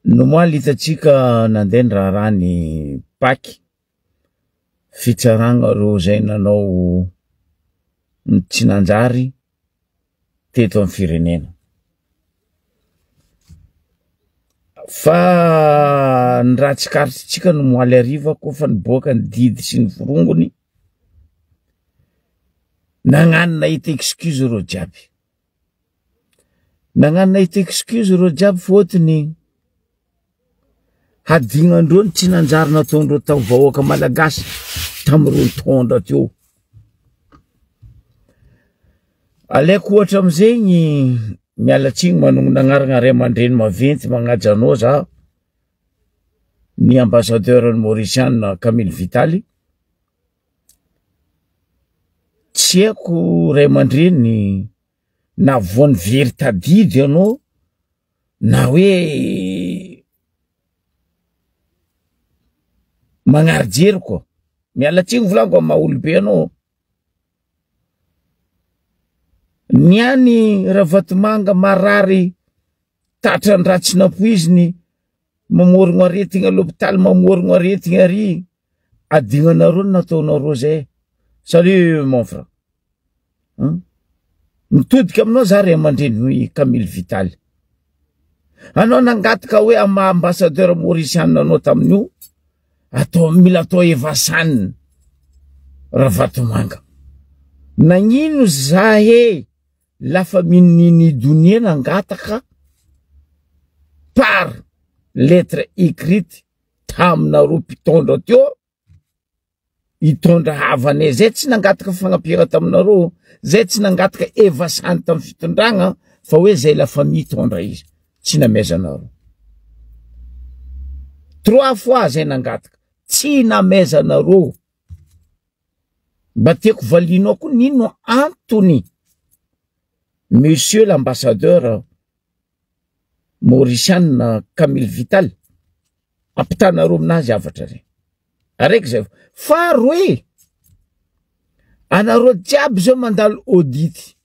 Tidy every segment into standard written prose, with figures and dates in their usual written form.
Nomaly hitantsika nandeha ny raharaha ny Pac, fitsarana ireo izay nanao ny tsy nanjary teto amin'ny firenena. Fa ny raha tsikaritritsika no moaly hariva koa fa niboaka ny didy sy ny forongony, nagnano nahita excuse ireo jiaby. Nagnano nahita excuse ireo jiaby fôtony hadignandreo ny tsy nanjary nataondreo tamin'ny vahoaka malagasy tamin'ireo nitondra teo. Alaiko ohatra amizegny, miala tsiny manognona agnarana ray aman-dreny maventy magnaja anao za, ny ambassadeur ny Mauriciana Camille Vitaly, tsy haiko ray aman-dreny na voan'ny very tadidy ianao na hoe magnary jery koa, miala tsiny volako amin'ny maha olobe anao. Ny any Ravatomanga marary tratran'ny raha tsy nampoiziny, mamorogno aretigna l'hôpital mamorogno aretigna ary adignanareo ny nataonareo zay. Salut mon frère. Hein? Mitodika aminao za ray aman-dreny Camille Vital. Anao nangataka hoe amin'ny maha ambassadeur maurician anao tamin'io, atao mila atao Evasan Ravatomanga. Nagnino za he lafa minini donia nangataka par lettre écrite taminareo mpitondra teo hitondra havanay zay tsy nangataka fagnampiana taminareo zay tsy nangataka evasany tamin'ny fitondragna fa hoe zay la famille tondra izy tsy namezanareo trois fois zay nangataka tsy namezanareo mba tiako valianao koa nino antony monsieur l'ambassadeur Mauriciana Camille Vital ampitanareo aminazy zavatra zay araiky zay faharoe anareo jiaby zao mandalo audit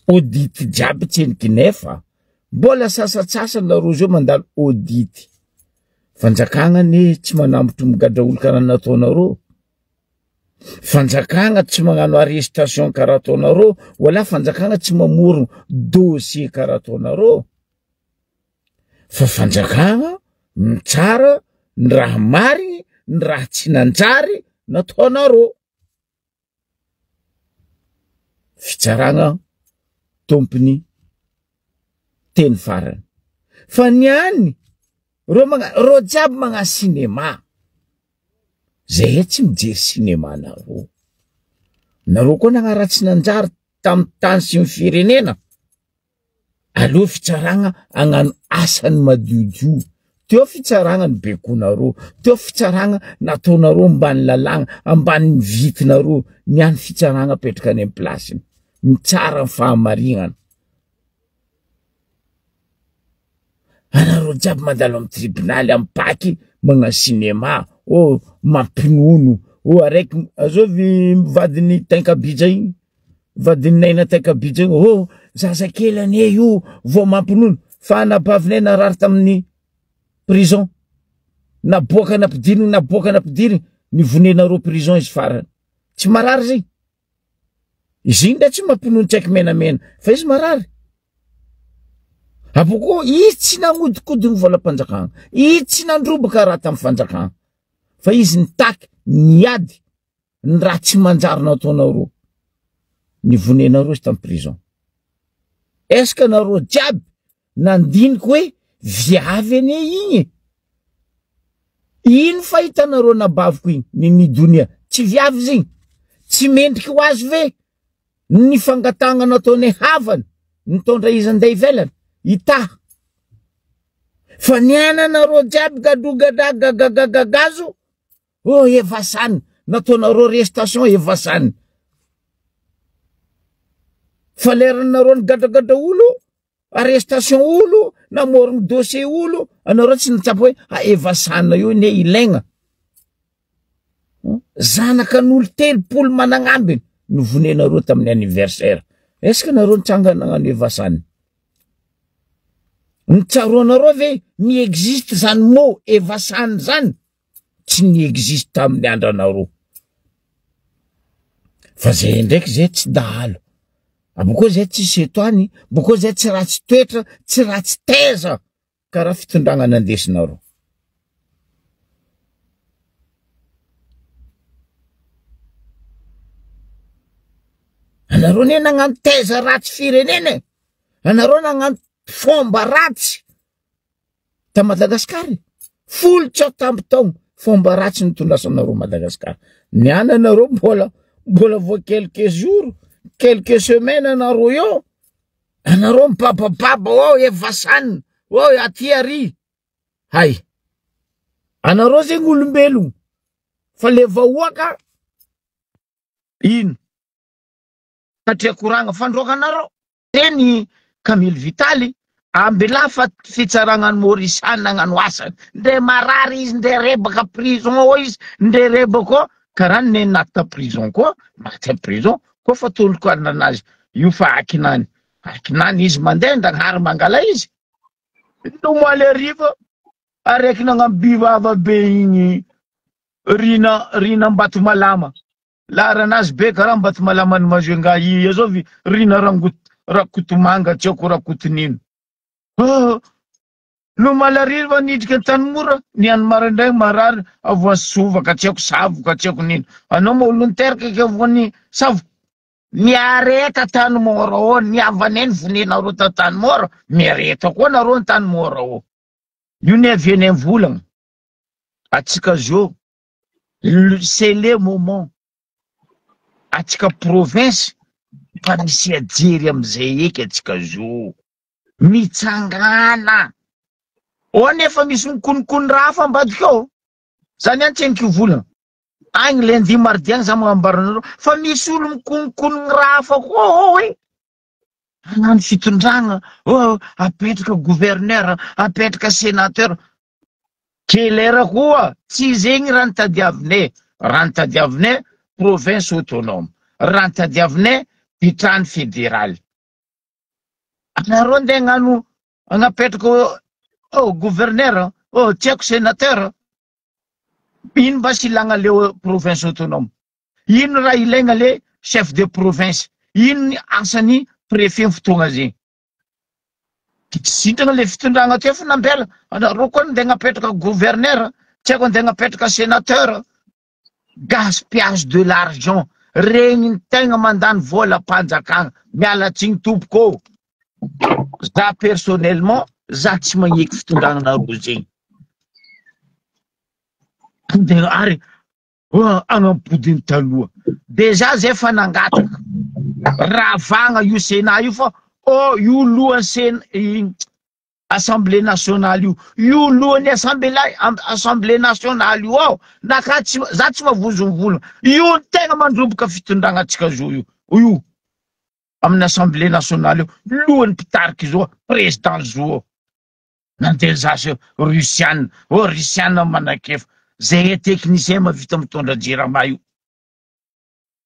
audit jiaby tseniky nefa mbola sasatsasany nareo zao mandalo audit fanjakagna anie tsy manambotry migadra olo karaha nataonareo Fanjakagna tsy magnano arrestation karaha ataonareo, wala fanjakagna tsy mamorogno dossier karaha ataonareo, fa fanjakagna mitsara ny raha marigny, ny raha tsy nanjary nataonareo. Fitsaragna tompony teny farany. Fa ny any reo magna reo jiaby magnano cinéma. Zahay tsy mijery cinéma nareo. Nareo koa nagnaratsy nanjary tamin'ny tany sy ny firenena. Aleo fitsaragna hagnano asany madiodio. Teo fitsaragna ny bekonareo, teo fitsaragna nataonareo ambany lalàgna, ambanin'ny vitinareo, ny any fitsaragna apetraka any amin'ny place-ny. Mitsara ny fahamarignana. Anareo jiaby mandalo amin'ny tribonaly amin'ny paky magnano cinéma, oh mampinono, oh araiky azovy vadin'ny Tainkabija igny, vadin'i Naina Tainkabija igny, oh zazakely anie io vao mampinono, fa anabavinay narary tamin'ny prison, naboaka nampidiriny, naboaka nampidiriny, nivonenareo prison izy farany, tsy marary izy. Izy iny ndray tsy mampinono tsaiky menamena fa izy marary. Aboko izy tsy nagnodikodiny volam-panjakana, izy tsy nandroboka raha tamin'ny fanjakana fa izy nitaky, niady ny raha tsy manjary nataonareo. Nivonenareo izy tamin'ny prison. Est-ce que nareo jiaby Nandiniky hoe viavy anie igny e! Ino fahitanareo anabaviko igny, Nini Donia, tsy viavy izy igny? Tsy mendriky ho azy ve ny fangatahagna nataonay havany nitondra izy andeha ivelany? Hitaha. Fa ny ananareo jiaby gadrogadra gagagagagazo, oh Evasan, nataonareo arrestation Evasan. Fa leranareo nigadragadra olo, arrestation olo, namorogno dossier olo, anareo tsy nitsapa hoe ha Evasana io ne ilaigna. Zanakan'olo 30 managnambiny no vonenareo tamin'ny anniversaire. Est-ce que nareo nitsangana nagnano Evasana? Ny tsaroanareo ve mi-existe zany mot Evasan zany? Tsy ni-existe tamin'ny andranareo. Fa zay ndraiky zay tsy dahalo. Abokeo zay tsy setoany, bokeo zay tsy ratsy toetra, tsy ratsy taiza karaha fitondragna nandesinareo. Anareo ne nagnano taiza ratsy firenena e. Anareo nagnano fomba ratsy ta Madagascar e. Folo tsy atamby taogno fomba ratsy nitondrasanareo Madagascar. Niany anareo mbola mbola vao quelques jours, quelques semaines anareo eo. Anareo mibabababa ao Evasan, ao aty ary. Hay. Anareo zegny olombelogno fa le vahoaka ino? Satria koragna fandroaka anareo. Teny Camille Vitaly, ambila fa fitsaragna any Maurice any nagnano asany, ndre marary izy, ndre rebaka prison ao izy, ndre rebaka ao, karaha ny naty ta prison koa, maty am prison, koa fa toloko ananazy, io fa akinany, akinany izy mandeha, ndragnahary mangala izy, nomaly hariva, araiky nagnano bivava be igny, Rina, Rina Ambatomalama, Laharanazy be karaha Ambatomalama ny Majunga i azovy Rina Rangot Rakotomanga tsy haiko Rakotonino. Oh, no malaririva nidrika Antanimora ny any maraindraigny marary avoan'ny sovaka tsy haiko savoka tsy haiko nino. Anao ma olo niteraka ke avoan'ny savoka. Miareta Antanimora ô, ny havanay ny vonenareo t'Antanimora, miareta koa nareo Antanimora ô. Io ny avianay mivolagna. Atsika zo c'est le moment atsika province fa misy ajery amizay eky atsika zo mitsangana o nefa misy mikonokony raha hafa ambadika ao zany ihany tsy haiko hivolana agny lundi mardi agny za magnambara anareo fa misy olo mikonokony raha hafa koa ao e hagnano fitondragna oh apetraka gouverneur apetraka sénateur Kelera koa tsy zegny raha nitadiavinay, raha nitadiavinay province autonome, raha nitadiavinay pitrany federaly. Anareo ndeha hagnano hagnapetraka oh gouverneur, oh tsy haiko sénateur, ino mba sy ilagna le province autonome? Ino raha ilaigna le chef de province? Ino ny asan'ny préfet fotoagna zegny? Sitrana le fitondragna teo fa nambela anareo koa ndeha napetraka gouverneur, tsy haiko ndeha napetraka sénateur. Gaspillage de l'argent, regny ny tegna mandany volam-panjakana, miala tsiny tompoko ô. Za personnellement, za tsy magneky fitondragnanareo zegny. Ndeha ary Hanampodiny taloha. Déjà zay fa nangataka. Ravagna io Sénat io fa oh io lohan'ny Sénat Assemblée nationale io. Io lohan'ny assemblée assemblée nationale io ao. Naka tsy za tsy mavozo mivolagna. Io ny tegna mandroboka fitondragna antsika zo io. Io amin'ny assemblée nationale io lohan'ny mpitarika zo président zo. Nandeha zasy Russiana, oh Russiana manankefa, zay technicien mahavita mitondra jirama io,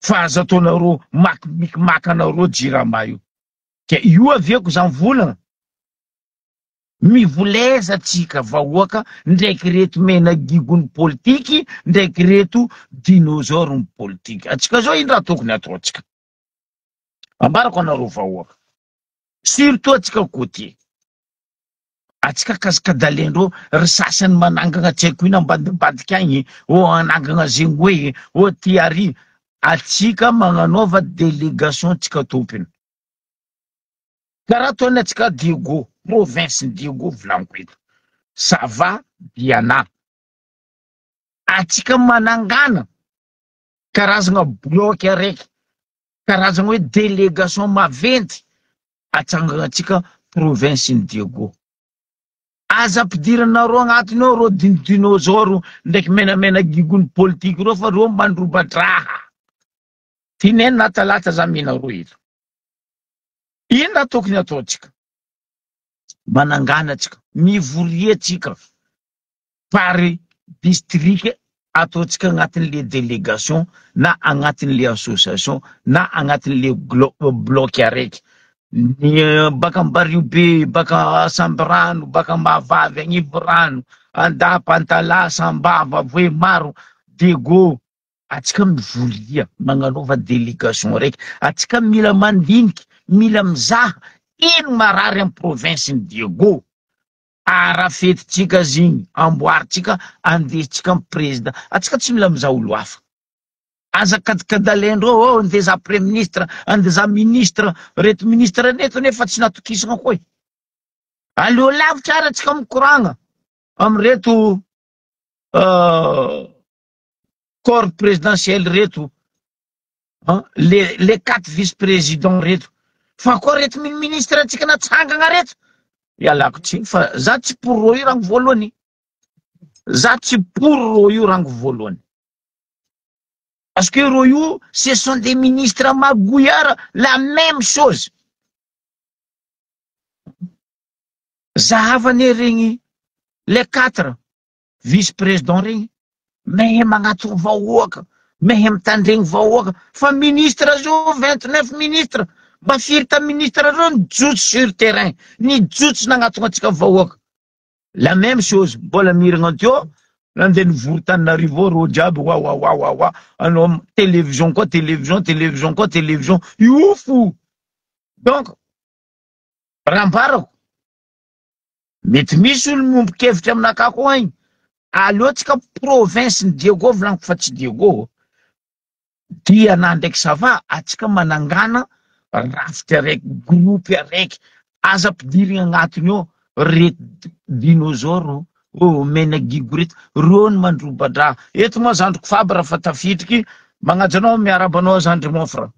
fa aza ataonareo mak mikmaka anareo jirama io, ke io aviako za mivolagna, mivoleza tsika vahoaka ndraiky reto mena gigony politiky ndraiky reto dinosaure ny politiky, atsika zao ino raha tokony ataontsika, ambarako anareo vahoaka, surtout atsika côtier. Atsika kasikadalendreo ry sasany manangana tsy haiko ino ambadimbadika agny ô anangana zegny hoe ô ty ary atsika magnanaova delegation tsika tompony karaha ataony atsika Diego province ny Diego volaniko eto Sava Diana atsika manangana karazagna bloc araiky karazagna hoe delegation maventy atsangantsika province ny Diego. Aza ampidiranareo agnatiny ao reo dinosaure ndraiky menamena gigony politique reo fa reo mandroba-draha. Tineny na talata za mihinareo eto. Ino raha tokony ataontsika? Manangana tsika, mivoria tsika par district ataontsika agnatin'le délégation na agnatin'le association na agnatin'le bloc araiky. Ny baka Ambariobe, baka Sambirano, baka Mahavavy, Agnivorano, Andapa, Antalaha, Sambava, Vohemaro, Diego. Atsika mivoria, magnanaova délégation raiky. Atsika mila mandiniky, mila mizaha ino marary am province ny Diego. Arafetintsika zigny, amboarintsika, andesintsika am président. Atsika tsy mila mizaha olo hafa. Aza kadikadalain-dreo, oh andeha za premier ministre, andeha za ministre, reto ministre reto nefa tsy natokisana koa e. Aleo lavitra ary atsika mikoragna amreto corps présidentiel reto, les, les quatre vice-présidents reto. Fa koa reto ministre antsika natsangana reto, ialako tsiny fa za tsy pour rô io rango voalohany. Za tsy pour rô io rango voalohany. Parce que rô io, ce sont des ministres magouillards, la même chose. Zahavane regny les quatre vice-président regny, mehe magnatony vahoaka, mehe mitandregny vahoaka, fa ministre zao 29 ministre, mba firy ta ministre reo nijotso sur terrain, nijotso nagnatona antsika vahoaka. La même chose, mbola miragna teo, nandeha nivory Tananarivo reo jiaby, wa wa wa wa wa, anao télévision koa télévision, télévision koa télévision, io fo. Donc, raha ambarako, mety misy olo miombon-kevitra aminakahy koa agny, aleo tsika province ny Diego volaniko fa tsy Diego. Diana ndraiky ça va, atsika manangana rafitra araiky, groupe araiky, aza ampidirina agnatiny ao reto dinosaure, oh mena gigo reto, reo ny mandroba-draha. Eto moa zandriko Fabre fa tafitriky, magnaja anao miarahaba anao zandry mon frère.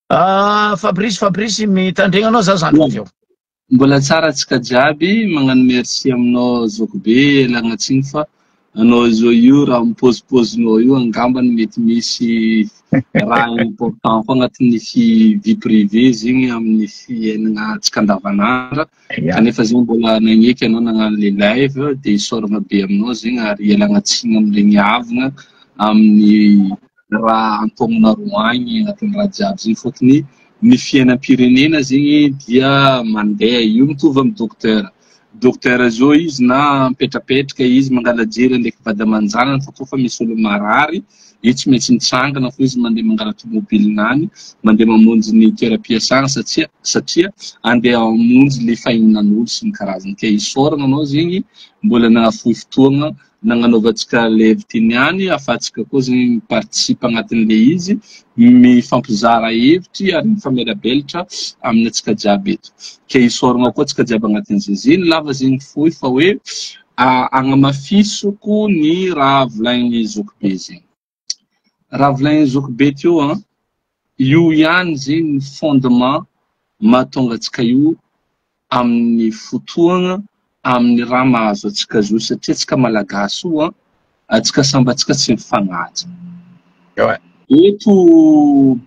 Ah, Fabrice, Fabrice, mitandregna anao za zandriko avy eo. Mbola tsara antsika jiaby, magnano merci aminao zokibe ialagna tsiny fa anao zao io raha mipôzipôzinao io angambany mety misy raha important koa agnatin'ny vie privée zegny amin'ny fiainana antsika andavanandro kanefa zegny mbola nagneky anao nagnano le live de isaorana be aminao zegny ary ialagna tsiny amin'iregny havana amin'ny raha antognonareo agny agnatin'ny raha jiaby zegny fôtony ny fiainam-pirenena zegny dia mandeha io mitovy amin'ny docteur. Docteur zao izy na mipetrapetraka izy mangala jery ndraiky vady aman-janany fa koa fa misy olo marary io tsy maintsy mitsangana fô izy mandeha mangala tomobilinany mandeha mamonjy ny toeram-piasana satria satria andeha hamonjy le fahininan'olo sy ny karazany. Ke isaorana anao zegny mbola nahafoy fotoagna nagnanaovantsika live ty niany ahafahantsika koa zegny miparticipe agnatin'le izy mifampizara hevitry ary mifamelabelatra amin'ny antsika jiaby eto. Ke isaorana koa antsika jiaby agnatin'izay. Zegny lava zegny fohy fa hoe agnamafisiko ny raha volagniny zokibe zegny. Raha volagniny zokibe teo an, io ihany zegny ny fondement mahatonga antsika io amin'ny fotoagna amin'ny raha mahazo antsika zo satria antsika malagasy io an, antsika samby antsika tsy mifagnaja. Eto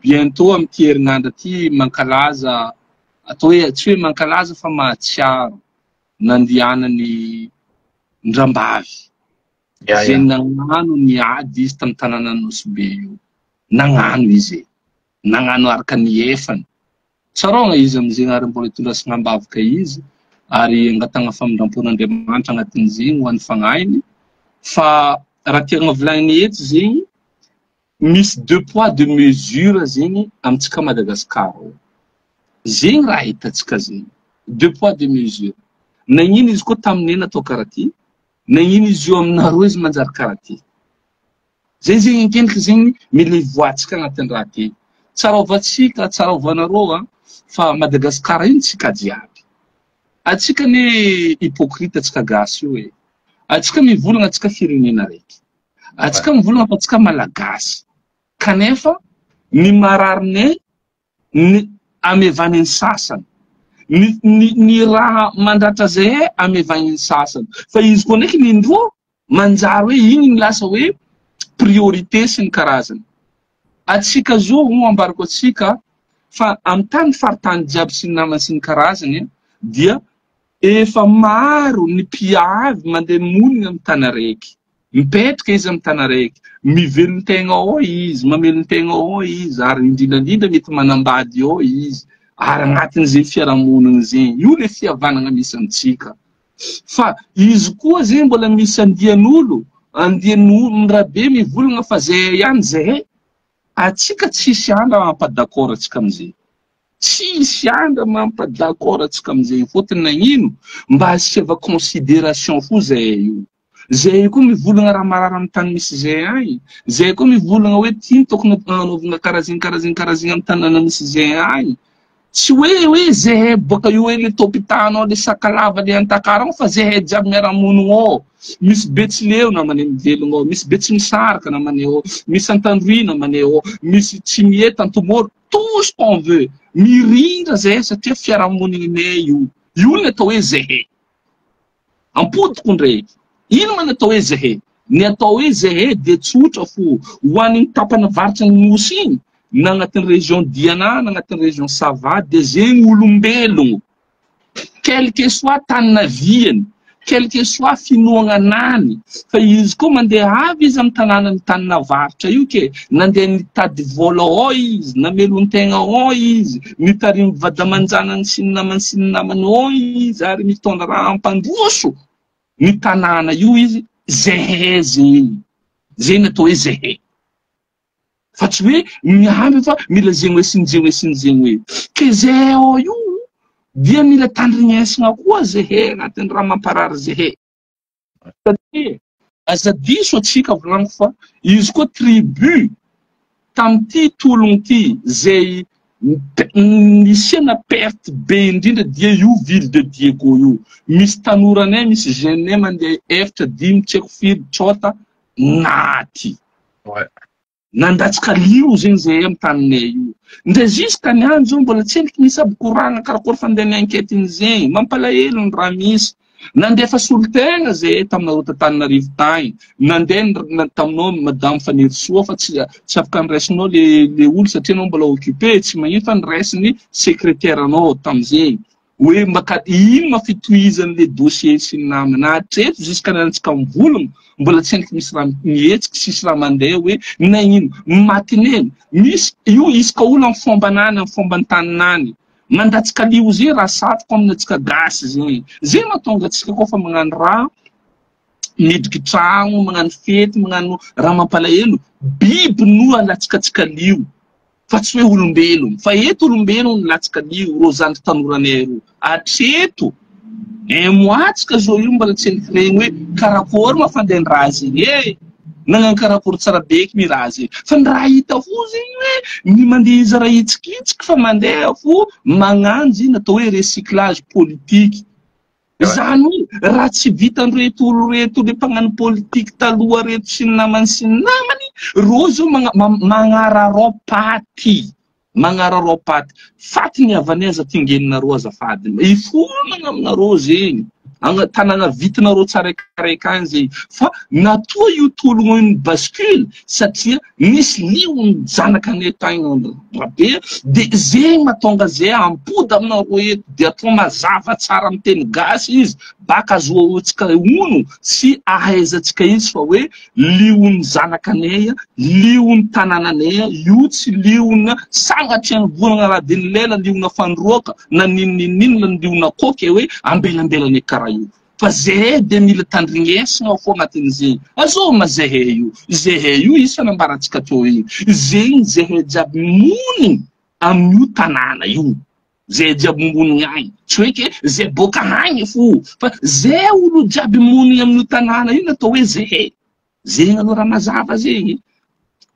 bientôt amin'ity herinandro ity mankalaza atao hoe tsy hoe mankalaza fa mahatsiaro nandianany Ndrambavy izay nagnano ny ady izy tamin'ny tanànan'i Nosy Be io. Nagnano izy e. Nagnano araka ny efany. Tsaroagna izy amin'izegny ary mbola itondrasagna am-bavaka izy ary angatahagna famindram-pon'Andriamanitra agnatin'izegny ho an'ny fagnahiny. Fa raha tiagna volagniny eto zegny, misy deux poids deux mesures zegny amintsika Madagascar ao. Zegny raha hitantsika zegny. Deux poids deux mesures. Nagnino izy koa taminay natao karaha ty, nagnino izy io aminareo izy manjary karaha ty. Zay zegny ankendriky zegny mila ivoahantsika agnatin'ny raha ty. Tsaraovantsika, tsaraovanareo an, fa Madagascar io ntsika jiaby. Atsika anie hypocrite atsika gasy io e. Atsika mivolagna atsika firenena raiky. Atsika mivolagna fa atsika malagasy. Kanefa ny mararinay ny amevan'ny sasany. Ny, ny, ny raha mandratra zay amevan'ny sasany. Fa izy koa ndraiky ny indroa manjary hoe igny ny lasa hoe priorité sy ny karazany. Atsika zo ho ambarako atsika fa amin'ny tany faritany jiaby sy ny namany sy ny karazany dia efa maro ny mpiavy mandeha monina amin'ny tany araiky. Mipetraka izy amin'ny tany araiky, mivelon-tegna ao izy, mamelon-tegna ao izy ary indrindra indrindra mety manambady ao izy ary agnatin'izay fiarahamonina zegny. Io le fihavanagna misy amintsika. Fa izy koa zegny mbola misy andian'olo, andian'olo rabe mivolagna fa zay ihany zahay. Atsika tsisy andra mampa d'accord atsika amizay. Tsisy andra mampa d'accord atsika amizay fôtony nagnino? Mba asiava considération fo zahay io. Zahay koa mivolagna raha marary amy tany misy zahay agny. Zahay koa mivolagna hoe ty no tokony anaovagna karaha zegny karaha zegny karaha zegny amy tanàna misy zahay agny. Tsy hoe hoe zahay boaka io hoe le tompon-tany ao, le sakalava, le antakara ao fa zahay jiaby miara-monigny ao. Misy betsileo namanay mivelogno ao, misy betsimisaraka namanay ao, misy antandroy namanay ao, misy tsimihety, antomoro, tout ce qu'on veut. Mirindra zahay satria fiarahamonigninay io. Io ny atao hoe zahay. Ampodiko ndraiky. Ino ma ny atao hoe zahay? Ny atao hoe zahay dia tsotra fo. Ho an'iny tapany avaratry ny nosy iny, na agnatin'ny région Diana, na agnatin'ny région Sava, dia zegny olombelogno. Quel que soit tany naviany, quel que soit finoagnanany, fa izy koa mandeha avy izy amin'ny tanànan'ny tanin'avaratra io ke, nandeha nitady vola ao izy, namelon-tegna ao izy, nitarimy vady aman-janany sy ny namany sy ny namany ao izy ary mitondra raha hampandroso ny tanàna io izy, zehe zegny. Zegny atao hoe zehe. Fa tsy hoe mihamby fa mila zegny hoe sy ny zegny hoe sy ny zegny hoe. Ke zehe ao io dia mila tandrignesagna koa zehe agnatin'ny raha mamparary zehe. Satria aza diso atsika volaniko fa izy koa tribu tamin'ity tologno ity zay nisiana perte be indrindra dia io ville de Diego io. Misy tanoranay, misy jeune mandeha efatra, dimy, tsy haiko firy, tsota naty. Nandatsaka lio zegny zahay amy taninay io. Ndre jusqu'à niany zao mbola tsy endriky misy aby koragna karakory fandeha ny enquête iny zegny. Mampalahelo ny raha misy. Nandefa solotegna zahay taminareo t'Antananarivo tagny. Nandeha taminao madame Fanirisoa fa tsy tsy afaka niraisinao le le olo satria anao mbola occupé, tsy magnino fa niraisin'ny secrétaire anao tamizegny. Hoe mba ka ino ma fitohizan'le dossier sy ny namana hatreto jusqu'à nantsika mivolagna mbola tsy endriky misy raha mihetsiky tsisy raha mandeha hoe nagnino matineny misy io isaka olo amin'ny fombanany amin'ny fomban-taninany mandatsika lio zay raha satroko amin'ny antsika gasy zegny zay mahatonga antsika koa fa magnano raha midriky tragno magnano fety magnano raha mampalahelo biby no alatsikatsika lio fa tsy hoe olombelogno fa eto olombelogno ny latsaka lio reo zandry tanoranay reo hatreto un mois tsika zao io mbola tsy niregny hoe karakory ma fandeha ny raha zegny e nagnano karakory tsara beky ny raha zegny fa ny raha hita fo zegny hoe ny mandeha izy raha hitsikitsiky fa mandeha fo magnano zegny atao hoe recyclage politique Izany hoe raha tsy vitan'ireto olo reto le mpagnano politique taloha reto sy ny namany sy ny namany, reo zao magnararao paty, magnararao paty. Faty ny havanay aza tingeninareo azafady. Ifonagna aminareo zegny. Agna tanàna vitinareo tsaraikaraiky agny zegny. Fa natoa io tologno io ni-bascule satria nisy liony zanakanay tagny Rabe de zegny mahatonga zay ampody aminareo eto de atao mazava tsara amin'ny teny gasy izy baka azoantsika ono sy ahaizantsika izy fa hoe liony zanakanay liony tanànanay io tsy liona sanatria ny volana radin'ny lela liona fandroaka na n'inon'inon'inona ny liona koky hoe ambelambelanay karaha io Fa zehe dia mila tandrignesagna fo agnatin'izegny. Azô ma zehe io? Zehe io isa nambarantsika teo igny. Zegny zehe jiaby monigny amin'io tanàna io. Zehe jiaby monigny agny. Tsy hoe ke ze bôka agny fo fa ze olo jiaby monigny amin'io tanàna io no atao hoe zehe. Zegny aloha raha mazava zegny.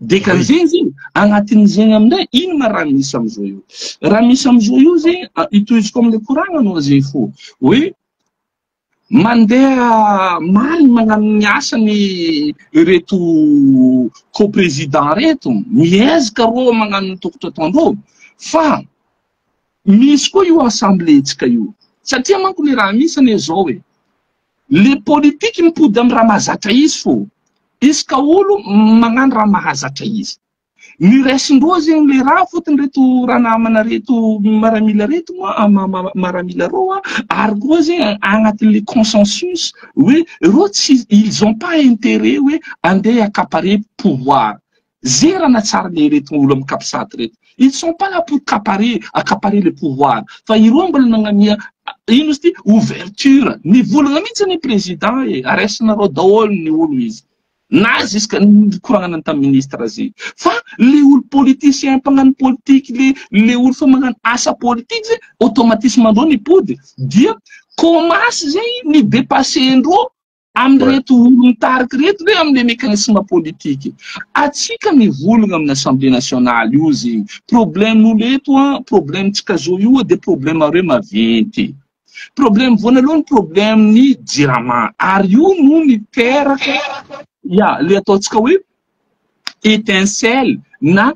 Dikan'izegny zegny, agnatin'izegny amin'izay, ino ma raha misy amizao io? Raha misy amizao io zegny, itohiziko amle koragnanao zegny fo, hoe Mandeha marigny magnano ny asany ireto co-président reto, miezaka rô magnano ny tokotry ataondrô fa misy koa io assemblée-tsika io satria manko le raha misy anie zao e, le politique mipody amy raha mahazatra izy fô, isaka olo magnano raha mahazatra izy. Ny raisindreo zegny le raha fotony reto ranamana reto maramila reto moa maramila reo ary koa zegny agnatin'le consensus hoe reo tsy ils ont pas intérêt hoe andeha accaparer pouvoir. Ze raha natsara le reto olo amy capsat reto. Ils sont pas là pour accaparer le pouvoir. Fa ireo mbola nagnamia ino izy ty ouverture. Nivolagna mihitsy ny président e araisinareo daholo ny olo izy. Na jusqu'à nikoragnana tamin'ny ministre zay. Fa le olo politicien mpagnano politique le olo fa magnano asa politique zay automatisme andreo nipody dia commence zay ny dépasser-ndreo amin'ireto olo mitariky reto hoe amin'le mécanisme politique. Atsika mivolagna amin'ny assemblée nationale io zegny. Problème olo eto a, problème tsika zao io de problème reo maventy. Problème voanalohany problème ny jirama ary io no miteraka ya le ataontsika hoe étincelle na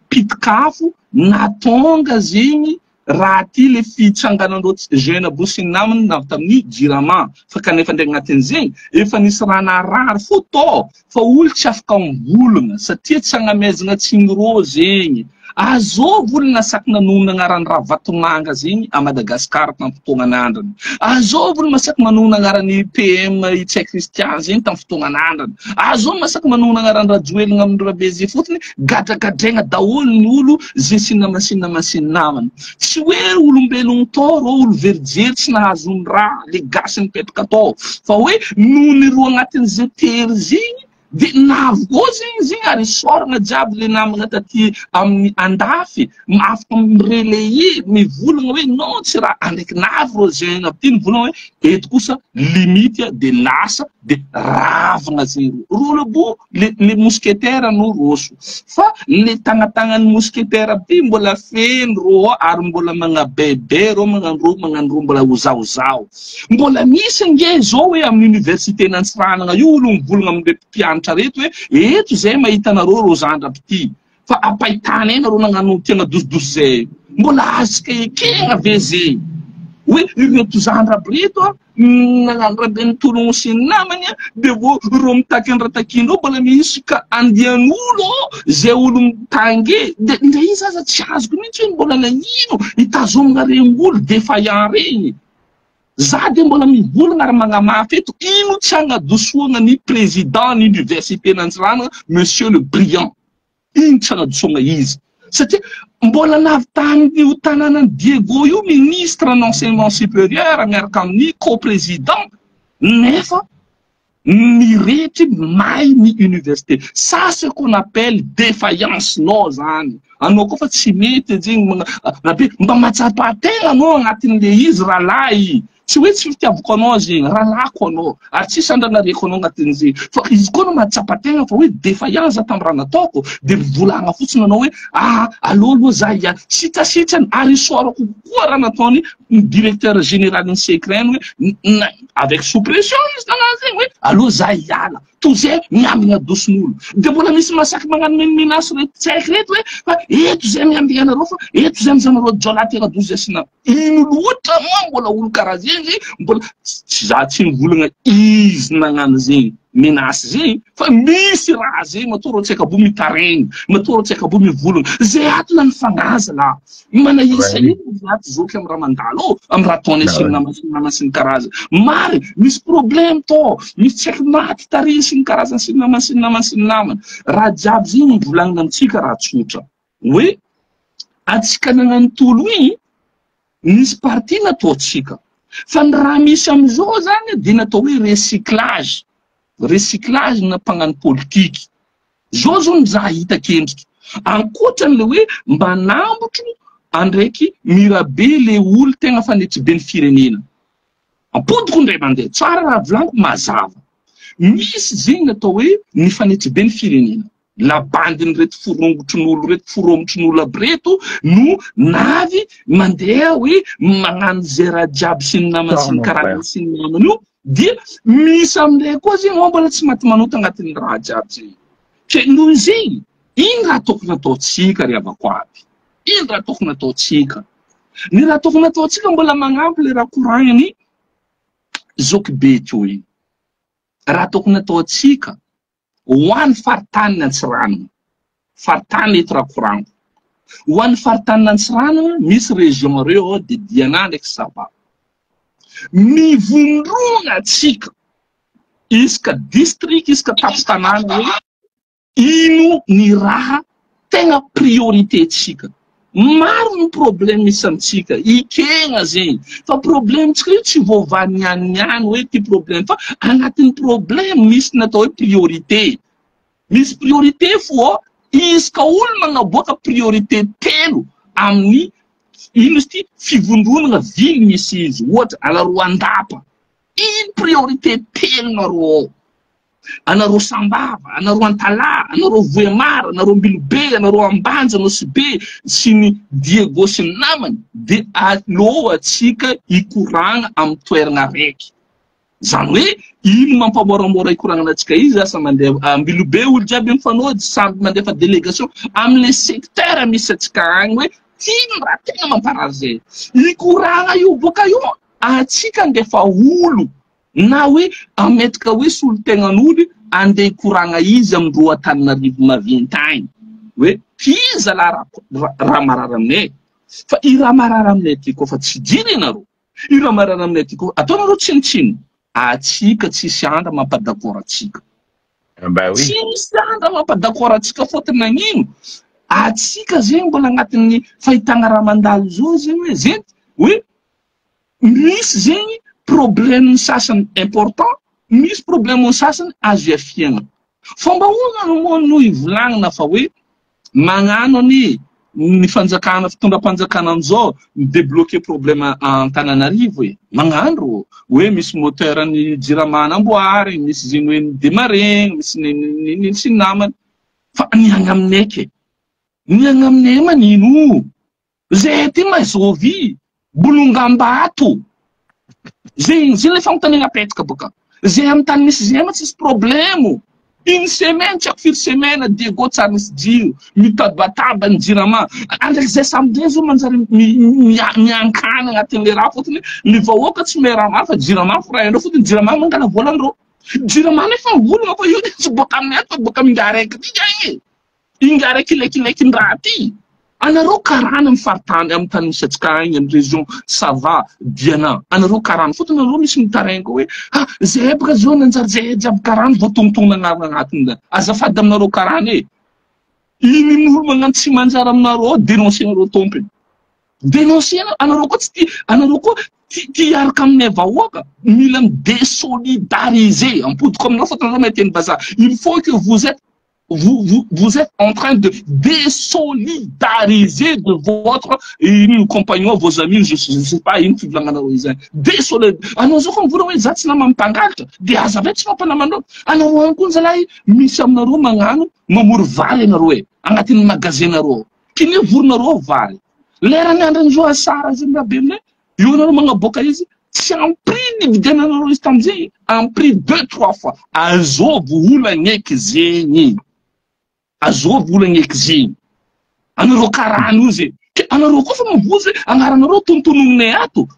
pitikafo na tonga zegny raha ty le fitsanganandreo jeune abo sy ny namany navy tamin'ny jirama fa kanefa ndray agnatin'izegny efa nisy raha narary fo tô fa olo tsy afaka mivolagna satria tsy agnamezana tsinyrô zegny. Azovy olo nasaky nanonona agnarany Ravatomanga zegny a Madagasikara tamin'ny fotoagnan'andrany. Azovy olo masaky manonona agnarany PM Ntsay Christian zegny tamin'ny fotoagnan'andrany. Azovy masaky manonona agnarany Rajoelina amin'ny Rabezy fotony gadragadraigna daholo ny olo zay sy nama sy nama sy namany. Tsy hoe olombelogno tao rô olo verijery tsy nahazo ny raha le gasy nipetraka tao fa hoe noho ny roa agnatin'izay tery zegny de navy koa zegny zegny ary isaorana jiaby le namana taty amin'ny andafy afaka mirelayer mivolagna hoe non tsy raha andraiky navy rô jeune aby ty mivolagna hoe eto kosa limite de lasa de ravagna zegny rô rô bo le mousquetaire no roso fa le tagnatagnan'ny mousquetaire aby ty mbola feno rô ary mbola magnabebe rô magnano rô magnano rô mbola hozahozaho. Mbola misy nge zao hoe amin'ny université n'Antsiranana io olo mivolagna amin'ireo mpianatra reto hoe eto zay mahita anareo rô zandra ty fa ampahitana nareo nagnano tiana dosodosy zay mbola azontsika ekena ve zegny hoe ireto zandra aby reto a nagnano raha be nitologno sy ny namany a de vo rô mitaky ny raha takindreo mbola misy ka andian'olo zay olo mitange de ndre izy aza tsy azoko mihitsy hoe mbola nagnino hitazomana regny olo défaillant regny. Za de mbola mivolagna ary magnamafy eto ino tsy agnadosoana ny président ny université n'Antsiranana monsieur le Brillant ino tsy agnadosoana izy satria mbola navy tamin'io tanànan'i Diego io ministre ny enseignement supérieur miaraka amin'ny co-président nefa mirehetry may ny université. Ça ce qu'on appelle défaillance nao zany anao koa fa tsy mety zegny rabe mba mahatsapa-tegna anao agnatin'le izy rahalahy tsy hoe tsy fitiavako anao zegny rahalahiko anao ary tsy sandranareko anao agnatin'izegny fa izy koa anao mahatsapa-tegna fa hoe défaillance tamin'ny raha nataoko de mivolagna fotsiny anao hoe ah alô aloha za ia sitrasitrany ary isaorako kokoa raha nataony directeur général ny SECREN hoe avec sous pression izy nagnano zegny hoe aloha za hiala toy zay miambigna dosin'olo de mbola misy masaky magnano menimenasy reto tsy haiko reto hoe fa eto zay miambigna anareo fa eto zay mizanareo jôla tena dozy zay sy na ino loatra moa mbola olo karaha zegny mbola tsy za tsy mivolagna izy nagnano zegny menace zegny fa misy raha zegny matoa rô tsy haiko abo mitaregny matoa rô tsy haiko abo mivolagna zay ato na nifagnaza la manahisa ino zay ato zoky amy raha mandalo ao amy raha ataonay sy ny nama sy ny nama sy ny karazany mary misy problème tô misy tsy haiko maty tary sy ny karazany sy ny nama sy ny nama sy ny namany raha jiaby zegny volagnina amitsika raha tsotra hoe atsika nagnano tolo igny nisy parti nataotsika fa ny raha misy amizao zany de natao hoe recyclage na mpagnano politiky zao zao ny za hita kendriky ankoatran'le hoe mba nambotro andraiky mirabe le olo tegna fanetribe ny firenena ampodiko ndray mandeha tsara raha volaniko mazava misy zegny natao hoe ny fanetribe ny firenena la bandin'ireto forongotrin'olo reto foromotrin'olo aby reto no navy mandeha hoe magnano zay raha jiaby sy ny namany sy ny karazany sy ny namany io dia misy amindray koa zegny ao mbola tsy maty manota agnatin'ny raha jiaby zegny ke noho zegny ino raha tokony ataotsika ry havako aby ino raha tokony ataotsika ny raha tokony ataotsika mbola magnampy le raha koragniny zoky be teo igny raha tokony ataotsika ho an'ny faritany Antsiranana. Faritany eto raha korango. Ho an'ny faritanin'Antsiranana, misy région reo ao dia Diana ndraiky Sava. Mivondrona atsika isaka district, isaka tampon-tanàna hoe ino ny raha tegna priorité tsika. Maro ny problème misy amintsika, ikegna zegny. Fa problème tsika io tsy voavaha niany niany hoe ty problème fa agnatin'ny problème misy ny atao hoe priorité. Misy priorité fo ao, isaka olo magnaboaka priorité telo amin'ny ino izy ty fivondronana ville misy izy, ohatra anareo Andapa, ino priorité telonareo ao? Anareo Sambava, anareo Antalaha, anareo Vohemar, anareo Ambilobe, anareo Ambanja, Nosy Be sy ny Diego sy ny namany dia aleo atsika hikoragna amin'ny toerana araiky. Izany hoe ino mampamoramora hikoragnana antsika izy asa mandeha Ambilobe olo jiaby mifanojy samby mandefa délégation amle secteur misy antsika agny hoe ty ny raha tegna mamparary zay. Hikoragna io boka io atsika andefa olo na hoe ametraka hoe solontegnan'olo andeha hikoragna izy amindreo Antananarivo maventy agny hoe ty zalahy raha marary aminay fa i raha marary aminay ty koa fa tsy jirenareo. Io raha marary aminay aty koa ataonareo tsinontsinona. Atsika tsisy andra mampa d'accord atsika. Bah oui. Tsisy andra mampa d'accord atsika fôtony nagnino? Atsika zegny mbola agnatin'ny fahitagna raha mandalo zao zegny hoe zenty hoe misy zegny problème sasany important, misy problème sasany azo iafiagna. Fomba ahoana moa no ivolagnana fa hoe magnano anie ny fanjakana fitondram-panjakana amizao mi-debloquer problème Antananarivo e! Magnano rô hoe misy moteur ny jirama namboarigny, misy zegny hoe ni-demarregny, misy ny sy ny namany fa ny agny aminay ke ny agny aminay manino? Zay ty mazovy bolongam-bato. Zegny zegny le fanontaniana apetraka boka. Zay amin'ny tany misy zay ma tsisy problemo. Une semaine tsy haiko firy semaine Diego tsary misy jiro, mitabataba ny jirama. Andraiky zay samy zay zao manjary miankana agnatin'le raha fotony ny vahoaka tsy mahay raha maro fa jirama fo raha haindreo fotony jirama mangala volan'ireo. Jirama nefa olona fa io tsy boaka aminay ato fa boaka amin'ingahy raiky ty agny e. Ingahy raikilaikilaikin-draha ty! Anareo karana amin'ny faritany amin'ny tany misy antsika agny amin'ny région Sava, Diana, anareo karana fotony anareo misy mitaraigny koa hoe ah zahay baka zao nanjary zahay jiaby karana voatonontonona agnarana agnatiny zany. Azafady aminareo karana e! Iny olo magnano tsy manjary aminareo ao dénoncer-nareo tompony. Dénoncer anareo koa tsy tia anareo koa tia tia hiaraka aminay vahoaka mila mi-désolidariser ampodiko aminareo fotony anareo mahay teny vazaha il faut que vous êtes vous, vous, vous êtes en train de désolidariser de votre ino compagnon, vos amis, je ne sais pas, ino fivolagnanareo izay. Désolé. Anao zao koa mivola hoe za tsy nama mpangalatra, dia aza avy tsy mampanamanao. Anareo any koa zalahy misy aminareo magnano mamory vary anareo e, agnatin'ny magasin nareo. Kine vorinareo vary. Lerany andran'izao asara zay mirabe aminay, Io anareo magnaboaka izy tsy en prix nividiananareo izy tamizegny en prix deux trois fois azovy olagna eky zegny azovy olagna eky zegny anareo karana io ze ke anareo koa fa mavozo agnaranareo tontononinay ato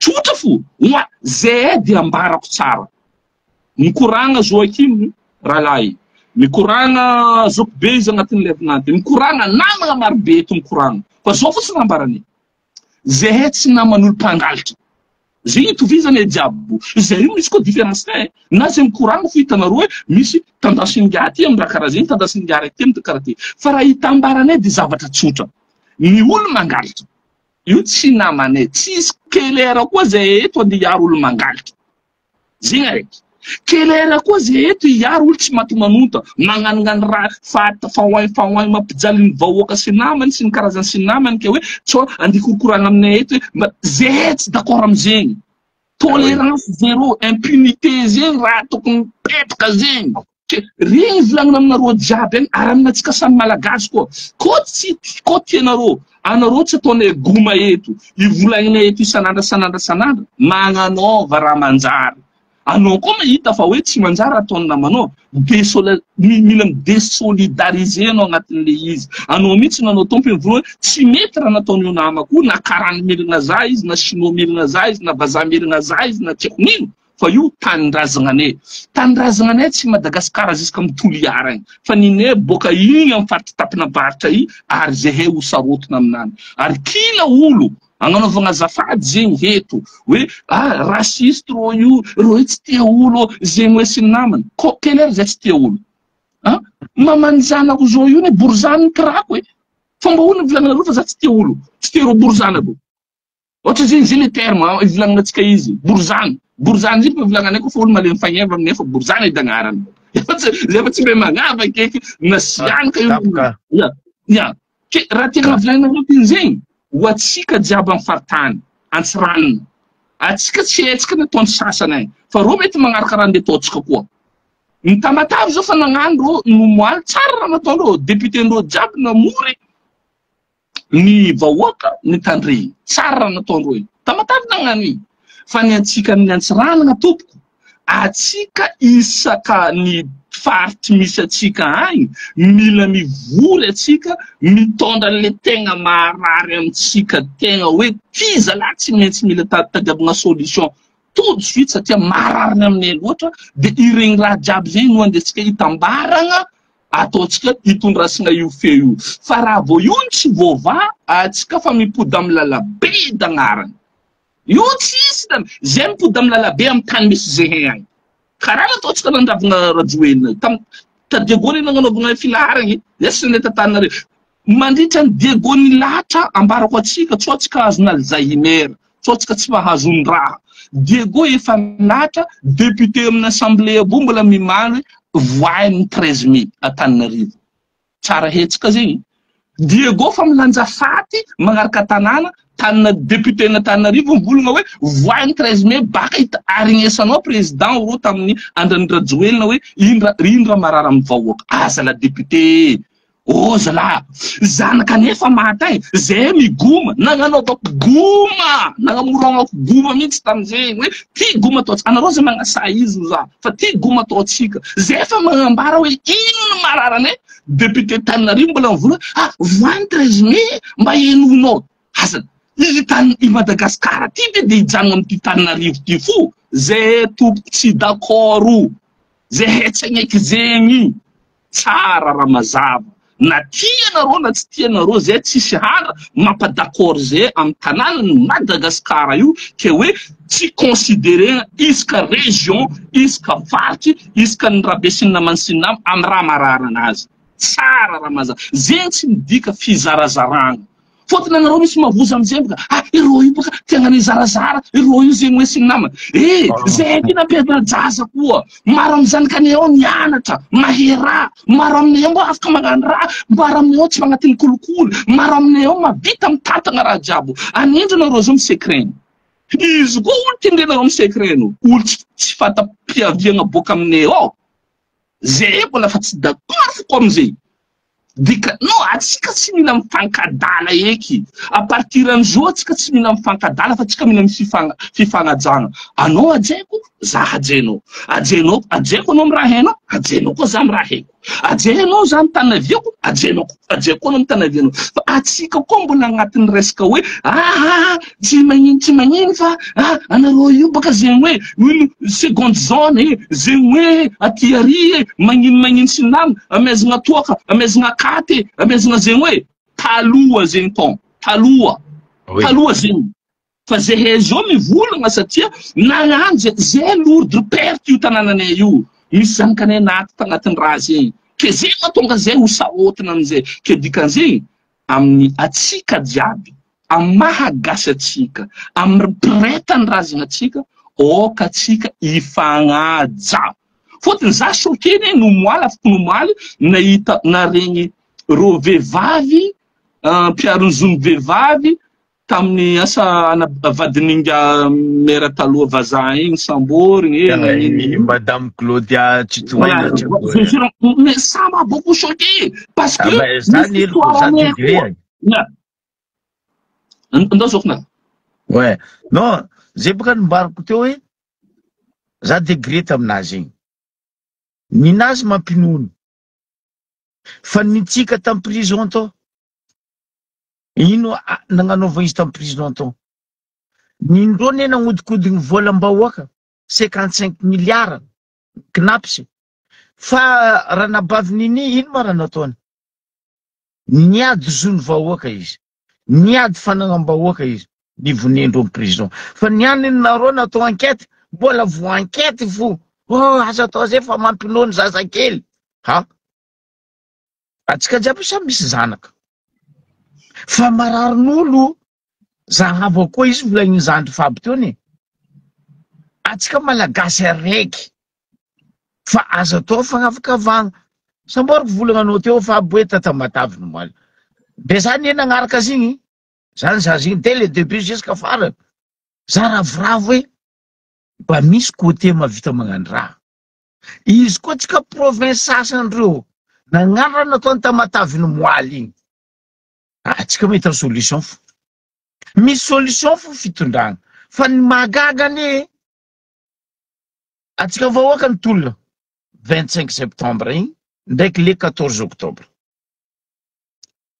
tsotra fo oa zay de ambarako tsara mikoragna Joachim rahalahy mikoragna zokibe izy agnatin'ny levinanty mikoragna namagna marobe eto mikoragna fa zao fotsiny raha ambaranay Zehay tsy naman'olo mpangalatra. Zegny itovizana e jiaby. Zay io misy koa différence eh. Na zay mikoragna fo hitanareo hoe misy tendance ingahy ty amin'ny raha karaha zegny, tendance ingahy raiky ty amin'ny karaha ty. Fa raha itambaranay dia zavatra tsotra. Ny olo mangalatra io tsy namanay. Tsisy kelera koa zay eto andeha hiaro olo mangalatra. Zegny araiky. Kelera koa ze eto hiaro olo tsy maty manonta, magnanognano raha fa faoin faoin mampijaly ny vahoaka sy namany sy ny karazany sy ny namany ke hoe tsao andeha korokoragna aminay eto hoe mba zehay tsy d'accord amizegny. Tolérance zéro, impunité zegny raha tokony mipetraka zegny. Ke regny volagnina aminareo jiaby agny ary aminatsika samy malagasy koa. Koa tsy koa tianareo, anareo tsy ataonay goma eto, ivolagninay eto isan'andra san'andra san'andra, magnanaova raha manjary. Anao koa mahita fa hoe tsy manjary ataon'ny namanao, desola mila mi-desolidariser anao agnatin'le izy. Anao mihitsy nanao tompony voalohany hoe tsy mety raha nataon'io namako io, na karana merina za izy, na chinois merina za izy, na vazaha merina za izy, na tsy haiko nino. Fa io tanindrazagna-nay. Tanindrazagna-nay tsy Madagascar jusqu'à amin'ny Toliara agny. Fa ninay boaka igny amin'ny faritry Tapinavaratra i ary zahay ho sarotina aminany. Ary kila olo agnanaovagna azafady zegny heto hoe ah raciste rô io, rô io tsy tia olo, zegny hoe sy ny namany. Ko quelle heure zay tsy tia olo? Ah, maman'ny zanako zao io ne borizano ny kirako e. Fomba ahoana volagnanareo fa za tsy tia olo, tsy tia rô borizanako. Ohatra zegny zay le terme ivolagnana antsika izy, borizano. Borizano zay ivolagnanay koa fa olo malemy fagneva aminay fa borizano edy agnarany. Efa tsy zay fa tsy mahay magnava akeky na sianaka io. Ya, ya. Ke raha tiana volagnina ty zegny, ho atsika jiaby amin'ny faritany, Antsiranana. Atsika tsy haintsika ny ataon'ny sasany agny, fa reo mety magnaraka raha ndeha ataontsika koa. Ny Tamatave zao fa nagnano reo nomoaly, tsara raha nataondreo, député-ndreo jiaby namory ny vahoaka nitandregny. Tsara raha nataondreo iny. Tamatave nagnano iny. Fa ny antsika amin'ny Antsiranana tompoko, atsika isaka ny faritry misy atsika agny, mila mivory atsika, mitondra an'le tegna maharary amintsika tegna hoe ty zalahy tsy maintsy mila tadiavina solution tout de suite satria marary ny aminay loatra, de iregny raha jiaby zegny no andehantsika hitambaragna ataontsika hitondrasana io feo io. Fa raha vao io no tsy voavaha, atsika fa mipody amin'ny lalabe edy agnarany. Io tsisy zany. Zay mipody amin'ny lalabe amin'ny tany misy zehay agny. Karaha nataontsika nandravona Rajoelina io. Tam ta Diego anie nagnanaovagna filaharagna e. Zay tsy nandeha tantananareo. Mandritra ny Diego nilahatra ambarako atsika tso atsika azon'ny Alzheimer, tso atsika tsy mahazo ny raha. Diego efa nilahatra député amin'ny assemblée abo mbola mimaly hoe voahin'ny 13 mai Antananarivo. Tsara hetsika zegny. Diego fa milanja faty magnaraka tanàna, tanana député n'Antananarivo mivolagna hoe voahin'ny 13 mai baka hita arignesanao président ro tamin'ny andran'i Rajoelina hoe ino raha ino raha marary amin'ny vahoaka. Aza la député. Oh zalahy, zanaka nefa maty e, zay migoma, nagnanaovako goma, nagnamorognako goma mihitsy tamin'izegny hoe ty goma ataontsika, anareo zay magnasaha izy ho za, fa ty goma ataontsika, zay efa magnambara hoe ino no marary anay, député Tananarivo mbola mivola hoe ah voany 13 mai mba henoinao, aza i tany i Madagascar ty ve de hijanona amin'ity Tananarivo ty fo, zay tompoko tsy d'accord, zay tsy hagneky zegny. Tsara raha mazava. Na tia nareo na tsy tia nareo zay tsisy hara mampa d'accord zay am tanàna ny Madagascar io ke hoe tsy considerena isaka région isaka faritry isaka ny rabe sy ny namany sy ny nama am raha marary anazy. Tsara raha mazava. Zegny tsy midika fizarazaragna. Fôtony anareo misy mavozo amizay boka ah ireo io boka tegna nizarazara ireo io zegny hoe sy ny namany eh zay ty nampiana-jaza koa maro amin'ny zanakanay ao nianatra mahay raha maro aminay ao mba afaka magnano raha maro aminay ao tsy magnatin'ny kolikoly maro aminay ao mahavita mitantana raha jiaby anendry nareo zao mi-secret izy koa olo tendrenareo mi-secret no olo tsy fanta-piaviagna boaka aminay ao zay mbola fa tsy d'accord foko amizay Dika, non, atsika tsy mila mifankadala eky. À partir an'izao atsika tsy mila mifankadala fa atsika mila fifagnajana. Anao hajaiko, za hajainao. Hajainao, hajaiko anao amin'ny raha hainao, hajainao koa za amin'ny raha haiko. Hajainao za amin'ny tany naviako, hajainao, hajaiko koa anao amin'ny tany navianao. Fa atsika koa mbola agnatin'ny resaka hoe ah, tsy magnino tsy magnino fa ah, anareo io baka zegny hoe ino seconde zone e, zegny hoe aty ary e, magnino magnino sy ny namany, amezagna toaka, amezagna katy e, amezagna zegny hoe taloha zegny ton, taloha, taloha zegny. Fa zehay zao mivolagna satria nagnano zay, zay lourde perte io tanànanay io, misy zanakanay naty tagnatin'ny raha zegny, ke zegny mahatonga zay ho sarotiny amizay, ke dikan'zegny amin'ny atsika jiaby, amin'ny maha gasy atsika, amin'ny mpiray tanindrazana atsika, aoka atsika hifagnaja. Fôtony za choqué ne nomoaly afaka nomoaly nahita naregny reo vehivavy mpiaro ny zon'ny vehivavy tamin'ny asa ana vadin'inga maire taloha vazaha igny samborigny e nagnino io. Madame Claudia Tsitohaina Voilà, mais ça m'a beaucoup choqué parce que Ah ben, zany misy heloko, za histoire degré. koa. Ndao zokina. Ouais. Non, zay bôka nombarako teo hoe za degré taminazy igny. Ninazy mampinono. Fa nitsika tam prison tao. Ino nagnanaovana izy tam prison tao? Nindreo ne nagnodikodigny volam-bahoaka. 55 milliards Cnaps fa ranabavy Nini ino ma raha nataony? Niady zon'ny vahoaka izy, niady fanagnam-bahoaka izy, nivonendro am prison. Fa ny any nareo natao enquête, mbola voa enquête fo. Oh, aza atao zay fa mampinono zazakely. Ha? Atsika jiaby samy misy zanaka. Fa mararin'olo zahava koa izy volagniny zandry faby teo ne. Atsika malagasy araiky fa aza atao fagnavakavahana. Samboriko volagna anao teo faby hoe tatamatavy no maly. De za ne nagnaraka azy igny, za nizaha azy igny dès le début jusqu'à farany. Za ravoravo hoe mba misy côté mahavita magnano raha. Izy koa tsika province sasany reo nagnano raha nataony Tamatave ny moaly igny. Atsika mahita solution fo. Misy solution fo fitondrana. Fa ny mahagaga anie atsika vahoaka ny tolona 25 septembre igny ndraiky le 14 octobre.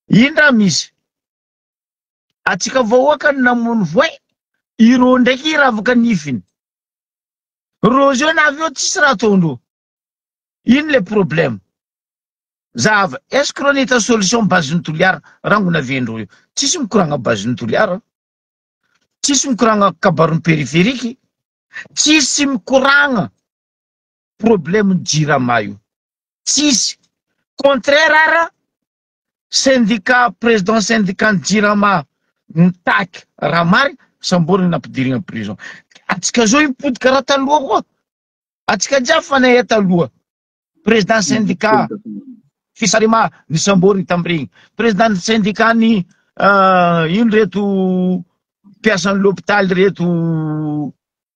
Ino raha misy? Atsika vahoaka ny namono voay, ireo ndraiky hiravaka nifiny. Reo zao na avy eo tsisy raha ataondreo. Ino le problème? Zahava, est ce que reo nahita solution base ny Toliara rangona avendreo io? Tsisy mikoragna base ny Toliara. Tsisy mikoragna kabarin'ny périphérique. Tsisy mikoragna problème ny Jirama io. Tsisy. Contraire ara syndicat président syndicat ny Jirama mitaky raha marina samborina nampidirina am prison. Atsika zao hipody karaha taloha koa. Atsika jiaby fa nahay taloha. Président syndicat Fisarima nisamboriny tamin'ireny. Président syndicat ny ino reto mpiasan'ny l'hôpital reto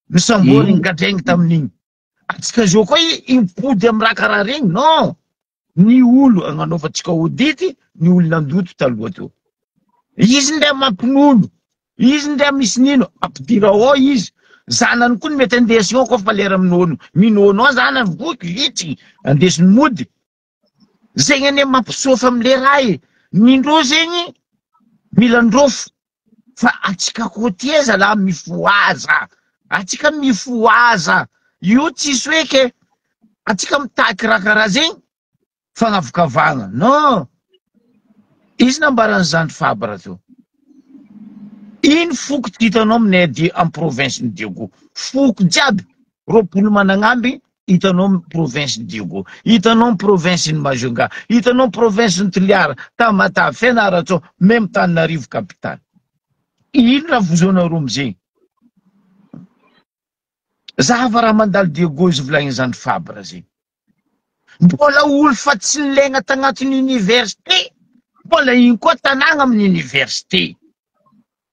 nisamboriny gadraigny tamin'igny. Atsika zao koa hipody amin'ny raha karaha regny non. Ny olo agnanaovantsika audit ny olo nandoto taloha teo. Izy ndray mampinono, izy ndray misy nino, ampidira ao izy. Zanany koa ny mety andesiny ao koa fa lera minono, minono ao zanany voky vitsy andesiny mody. Zegny anie mampisôfa amle raha e. Nindrô zegny mila ndrôfo fa atsika côtier zalahy mifohaza, atsika mifohaza. Io tsisy hoe ke atsika mitaky raha karaha zegny fagnavokavagna non. Izy nambaran'i zandry Fabre teo. Ino foko tsy hitanao aminay aty am province ny Diego? Foko jiaby 20 managnamby hitanao am province ny Diego, hitanao am province ny Majunga, hitanao am province ny Toliara, Tamatave, Fianarantsoa, même Tananarivo capitale. Ino raha vozoanareo amizegny? Zava raha mandalo Diego izy volagniny zandry Fabre zegny. Mbola olo fa tsy nilegna tagnatin'ny université, mbola iny koa tanàgna amin'ny université.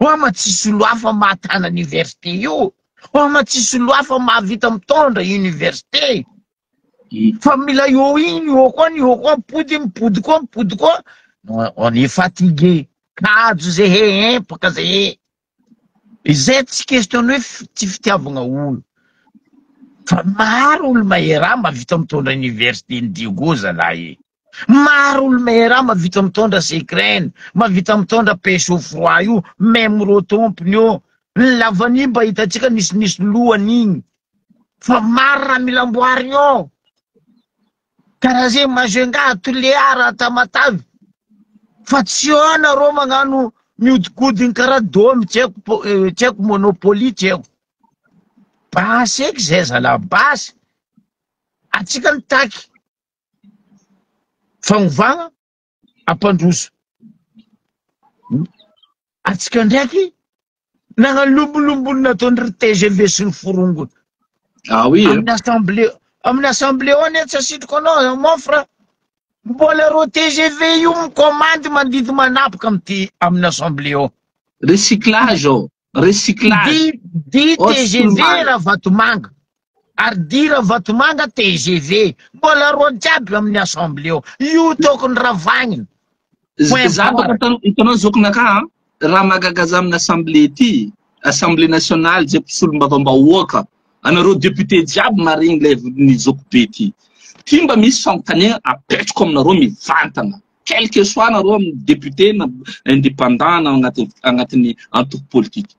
Oa ma tsisy olo hafa mahatana université io, oa ma tsisy olo hafa mahavita mitondra université. Fa mila eo igny, eo koa, eo koa, mipody, mipody koa, mipody koa. On est fatigué. Kajo zehe, empaka zehe. Izay tsy question hoe tsy fitiavagna olo. Fa maro olo mahay raha mahavita mitondra université ny Diego zalahy e. Maro olo mahay raha mahavita mitondra Secren, mahavita mitondra pêche au froid io, même reo tompony io. Ny lavanille mba hitantsika nisinisy lohany igny. Fa maro raha mila amboarigny ao. Karaha zegny Majunga, Tulear, Tamatave. Fa tsy eo nareo magnano miodikodiny karaha domy tsy haiko tsy haiko monopoly tsy haiko. Basy eky zay zalahy basy. Atsika mitaky fagnovagna ampandroso. Atsika ndraiky nagnano lombolombony nataon'ny TGV sy ny forongony. Ah oui. Amin'ny assemblée, amin'ny assemblée ao anie tsy asitriko anao mon frère. Mbola reo TGV io mikomandy mandidy manapaka amin'ity amin'ny assemblée ao. Recyclage ao. Recyclage. Di, di Oh, tsy TGV normal. Ravatomanga. Ary di Ravatomanga TGV. Mbola reo jiaby amin'ny assemblée ao. Io tokony ravagnina. Point Za fort. baka hitanao zokinaka raha mahagaga za amin'ny assemblée ty, assemblée nationale zay mpisolombavambahoaka, anareo député jiaby maregny le ny zoko be ty. Ty mba misy fanontaniana apetrako aminareo mivantana. Quel que soit nareo amin'ny député na indépendant na agnatin'ny agnatin'ny antoko politique.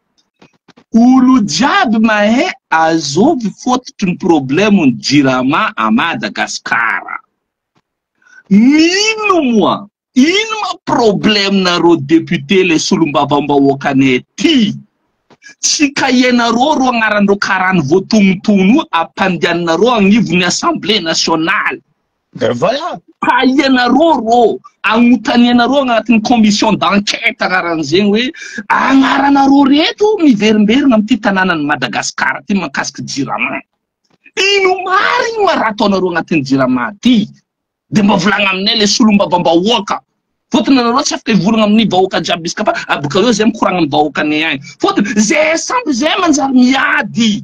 Olo jiaby mahay azovy fototry ny problème ny jirama à Madagascar. Mino moa ino ma problème nareo député le solombavambahoakanay ty? Tsy cahier-nareo ro agnaran'ireo karany voatonontono io ampandianinareo agnivon'ny assemblée nationale. Ben voilà. Cahier-nareo rô agnotanianareo agnatin'ny commission d'enquête agnaran'izegny hoe agnaranareo reto miverimberina amin'ity tanànan'i Madagasikara ty mahakasiky jirama. Ino marigny ma raha ataonareo agnatin'ny jirama ty? De mba volagna aminay le solombavambahoaka. Fôtony anareo tsy afaka hivolagna amin'ny vahoaka jiaby izy ka fa aboka eo zay mikoragna amin'ny vahoakanay agny. Fôtony zay samby zay manjary miady.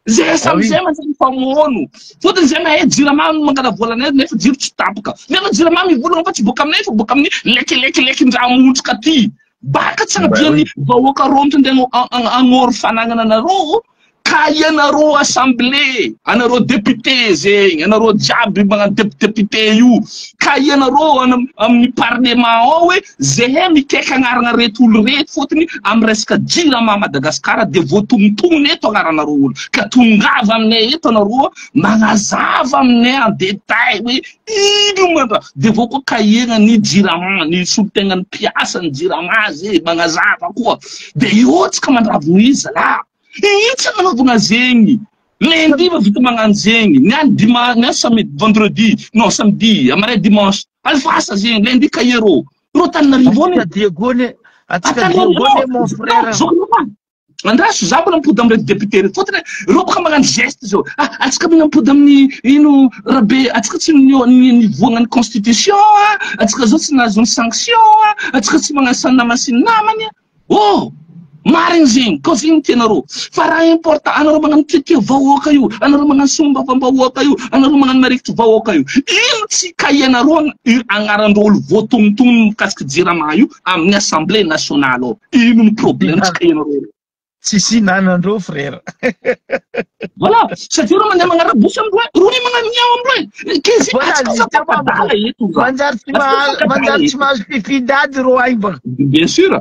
Zay samy zay manjary mifamono. Fôtony zay mahay jirama mangala volanay nefa jiro tsy tapaka. Nefa jirama mivolagna fa tsy boaka aminay fa boaka amin'ny lekilekilekin-draha aty. Baka tsy avian'ny vahoaka romotra andeha hagnoro fanagnana anareo ka ianareo assemblée, anareo député zegny, anareo jiaby magnano député io, ka ianareo amin'ny parlement ao hoe zahay mikaiky agnarana reto olo reto fôtony amin'ny resaka jirama Madagasikara dia voatonontonona eto agnaranareo olo ka tongava aminay eto anareo magnazava aminay en détail hoe ino ma raha dia vao koa kahena ny jirama ny solontegnan'ny mpiasa ny jirama ze magnazava koa dia io tsika mandravogno izy zalahy io tsy agnanaovagna zegny lundi va vita magnano zegny ny any dimanche ny any samedi vendredi non samedi amaray dimanche alifasa zegny lundi kahero reo Antananarivo any Diego ne atsika Diego ne mon frère. Andraso za mbola mipody amin'ireto député reto fôtony reo boka magnano geste zao ah atsika mila mipody amin'ny ino rabe atsika tsy nivoagna ny constitution ah atsika zao tsy nahazo ny sanction ah atsika tsy magnano samy namany sy ny namany ah oh marigny zegny kô zegny tianareo fa raha important anareo magnano tiatia vahoaka io anareo magnano solombavambahoaka io anareo magnano marikitry vahoaka io ino tsy kahianareo agnaran-dreo olo voatonontonony mikasiky jirama io amin'ny assemblée nationale ao ino ny problème tsy kahianareo? Tsisy hinanandreo frère. Voilà, satria reo mandeha magnara-bosy amindreo, reo ne magnano miao amindreo. K'izy atsika fa papadala eto za. Manjary tsy mahazo manjary tsy mahazo fifidady reo agny baka. Bien sûr.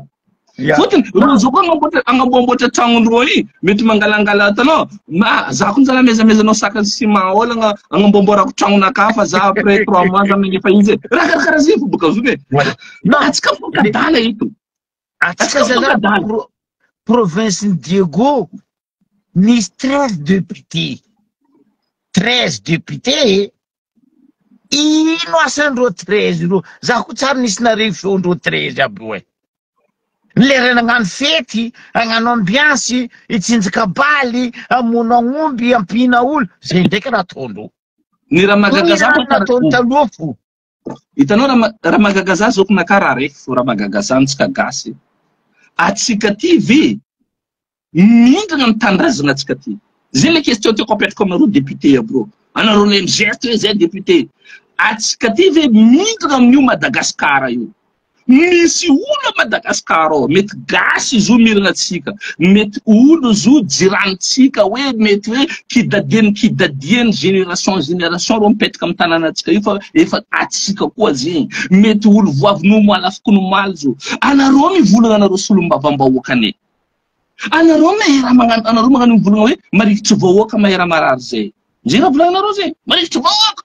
Fôtony reo zao koa agnamboatra agnamboamboatra tragnondreo igny mety mangalangala atanao ma za koa zala mezamezanao saka ciment olagna agnamboamboarako tragnonakahy fa za après 3 mois za magnefa izy e. Raha karakaraha zegny fo baka zo e. Atsika mifankadala eto. Atsika zalahy province ny Diego nisy 13 députés. 13 députés ino asandreo 13 reo? Za koa tsary nisy nare feondreo 13 aby io e. Lera nagnano fety, hagnano ambiance, hitsinjaka baly, hamono agnomby, hampihina olo, zay ndraiky raha ataondreo. Ny raha mahagaga za nataony taloha fo. Hitanao raha mahagaga za zoko naka raha raiky fo raha mahagaga za antsika gasy. Atsika ty ve mindrana ny tanindrazana atsika ty? Zay le question tiako apetrako aminareo député aby reo. Anareo le migeste hoe zay député. Atsika ty ve mindrana amin'io Madagasikara io? Misy olo a Madagasikara ao, mety gasy izy io mirana atsika, mety olo izy io jiranitsika hoe mety hoe kidadiany kidadiany génération génération reo mipetraka amin'ny tanànantsika io fa efa atsika koa zegny, mety olo voavy nomoaly afaka nomoaly izy io. Anareo mivolagna anareo solombavambahoakanay, anareo mahay raha magnano, anareo magnano mivolagna hoe marikitry vahoaka mahay raha marary zay, zay raha volagninareo zay, marikitry vahoaka.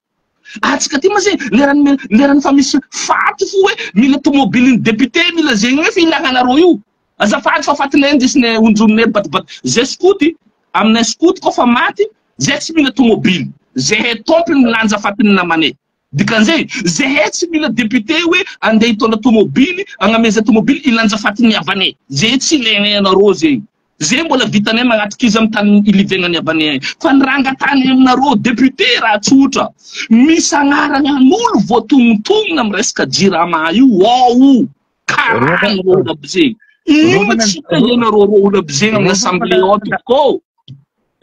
Atsika ty ma zegny lerany lerany fa misy faty fo hoe mila tomobilin'ny député mila zegny hoe filagnanareo io. Azafady fa fatinay indesinay onjoninay batibaty. Zay skoty aminay skoty koa fa maty zay tsy mila tomobily. Zahay tompony milanja fatin'ny namanay. Dikan'izay zahay tsy mila député hoe andeha hitondra tomobily agnameza tomobily hilanja fatin'ny havanay. Zay tsy ilainay anareo zegny. Zay mbola vitanay magnatrika izy amin'ny tany ilivegnany havanay agny. Fa ny raha angatahany aminareo député raha tsotra. Misy agnarana an'olo voatonontonona amin'ny resaka jirama io ao. Karaha ny olo aby zegny. Ino tsy tahianareo reo olo aby zegny amin'ny assemblée ao tompoko?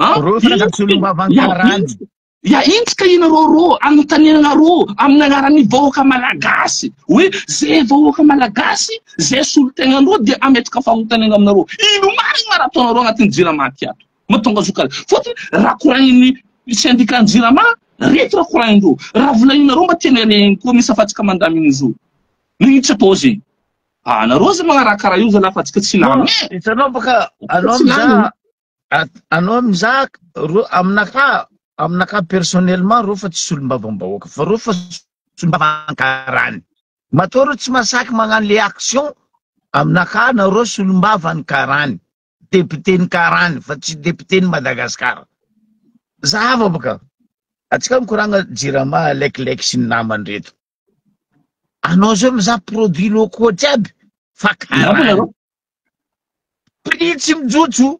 Reo fa solombavambahoaka. Ya intsika ianareo rô anontanianareo amin'ny anaran'ny vahoaka malagasy hoe zay vahoaka malagasy zay solontegnanareo dia ametraka fanontaniana aminareo ino marigny ma raha ataonareo agnatin'ny jirama ty ato mahatonga zo karaha fôtony raha koragnin'ny syndicat jirama reto raha koragnindreo raha volagninareo mba tianay regny koa misy afatsika mandamigny zo nagnino tsy atao zegny anareo zay magnaraha karaha io zalahy fa antsika tsy lany e Hitanao baka anao mizaha. Anao mizaha ro aminakahy aminakahy personnellement reo fa tsy solombavambahoaka fa reo fa solombava-karany. Matoa reo tsy masaky magnano le action aminakahy nareo solombavan'ny karany, député-n'ny karany fa tsy député-n'i Madagascar. Zahava baka atsika mikoragna jirama lekilaiky sy ny namany reto. Anao zao mizaha produits locaux jiaby fa karany. Prix tsy mijotso,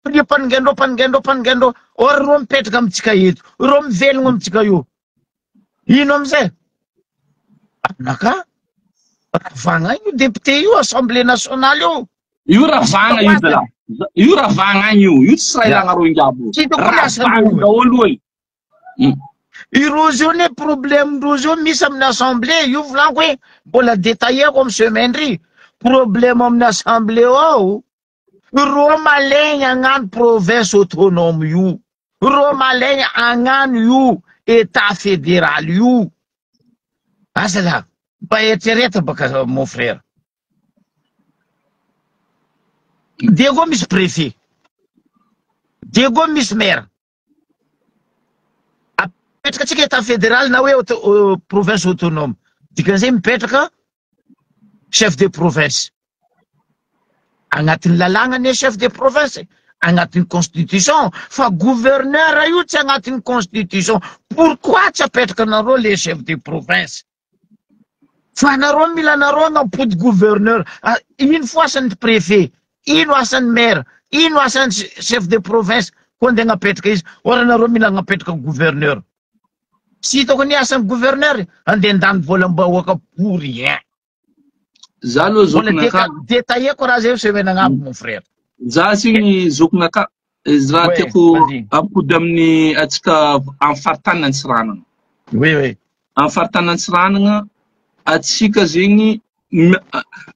prix ampaningandreo ampaningandreo ampaningandreo, or reo mipetraka amintsika eto, reo mivelogno amintsika io. Ino amizay? Aminakahy, ravagna io député io, assemblée nationale io. Io ravagna io zalahy. Io ravagna agny io. Io tsy raha ilagna reo ingaby io. Tsy hitako ny asany Ravagna io. daholo io e. I Rozy io ne problème ndrozy io misy amin'ny assemblée io volaniko hoe mbola détailleko amin'ny semaine ry problème amin'ny assemblée ao rô malaigny hagnano province autonome io rô malaigny hagnano io état fédéral io asa lah mba eritrereto baka mon frère Diego misy préfet Diego misy maire Apetraka antsika état fédéral na hoe province autonome. Dikan'izay mipetraka chef de province. Agnatin'ny lalàgna anie chef de province, agnatin'ny constitution, fa gouverneur io tsy agnatin'ny constitution. Pourquoi tsy apetraka anareo le chef de province? Fa anareo mila anareo agnapody gouverneur. Ah, ino fo asan'ny préfet? Ino asan'ny maire? Ino asan'ny chef de province? Koa andeha agnapetraka izy. Or anareo mila agnapetraka gouverneur. Tsy hitako ny asan'ny gouverneur, andeha andany volam-bahoaka pour rien. Za aloha Mbola zokinakahy. détailleko raha zay semaine agnambo mon frère. Za zegny zokinakahy. Izy raha Ouais, tiako vas-y. ampody amin'ny atsika amin'ny faritany Antsiranana. Oui, oui. Amin'ny faritany Antsiranana, atsika zegny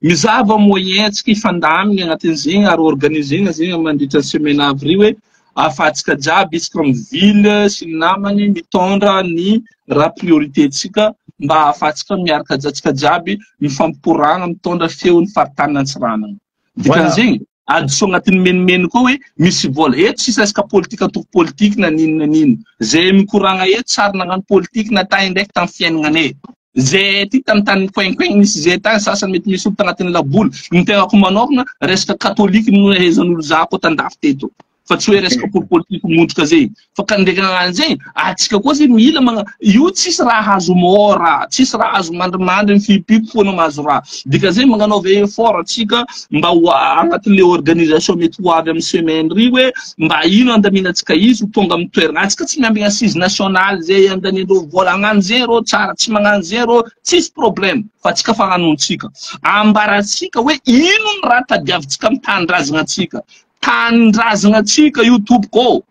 mizava moyen atsika hifandamigna agnatin'izegny ary organiser-na zegny mandritra ny semaine avril hoe ahafahantsika jiaby isaka amin'ny ville sy ny namany mitondra ny raha priorité-ntsika mba ahafahantsika miaraka atsika jiaby mifampikoragna mitondra feon'ny faritany Antsiranana. Dikan'izegny, adisoa agnatin'ny menimeny koa hoe misy vola. Eto tsisy resaka politika antoko politique na n'ino na n'ino. Zay mikoragna eto tsy ary nagnano politique na tagny ndraiky tamin'ny fiaignananay. Zay aty tamin'ny tany coin coin nisy zay tagny sasany mety misy olo tagnatin'ny laboly. Ny tegnako manokana resaka katolika no nahaizan'olo za koa tandafy teto. Fa tsy hoe resaka pour politique mondroka zay. Fa ka ndraiky nagnano zay, atsika koa zay mila magna io tsisy raha azo mora, tsisy raha azo mandrimandry mifipiko foana mahazo raha. Dikan'izay magnanaova effort atsika mba ho agnatin'le organisation mety ho avy amin'ny semaine ry hoe mba ino andaminantsika izy ho tonga amin'ny toerana. Atsika tsy miambigna assise nationale zay andaniandreo vola hagnano zay reo tsara, tsy magnano zay reo tsisy problème fa atsika fa hagnanontsika. Ambarantsika hoe ino ny raha tadiavintsika amin'ny tanindrazagna antsika. Tanindrazagna antsika io tompoko ô!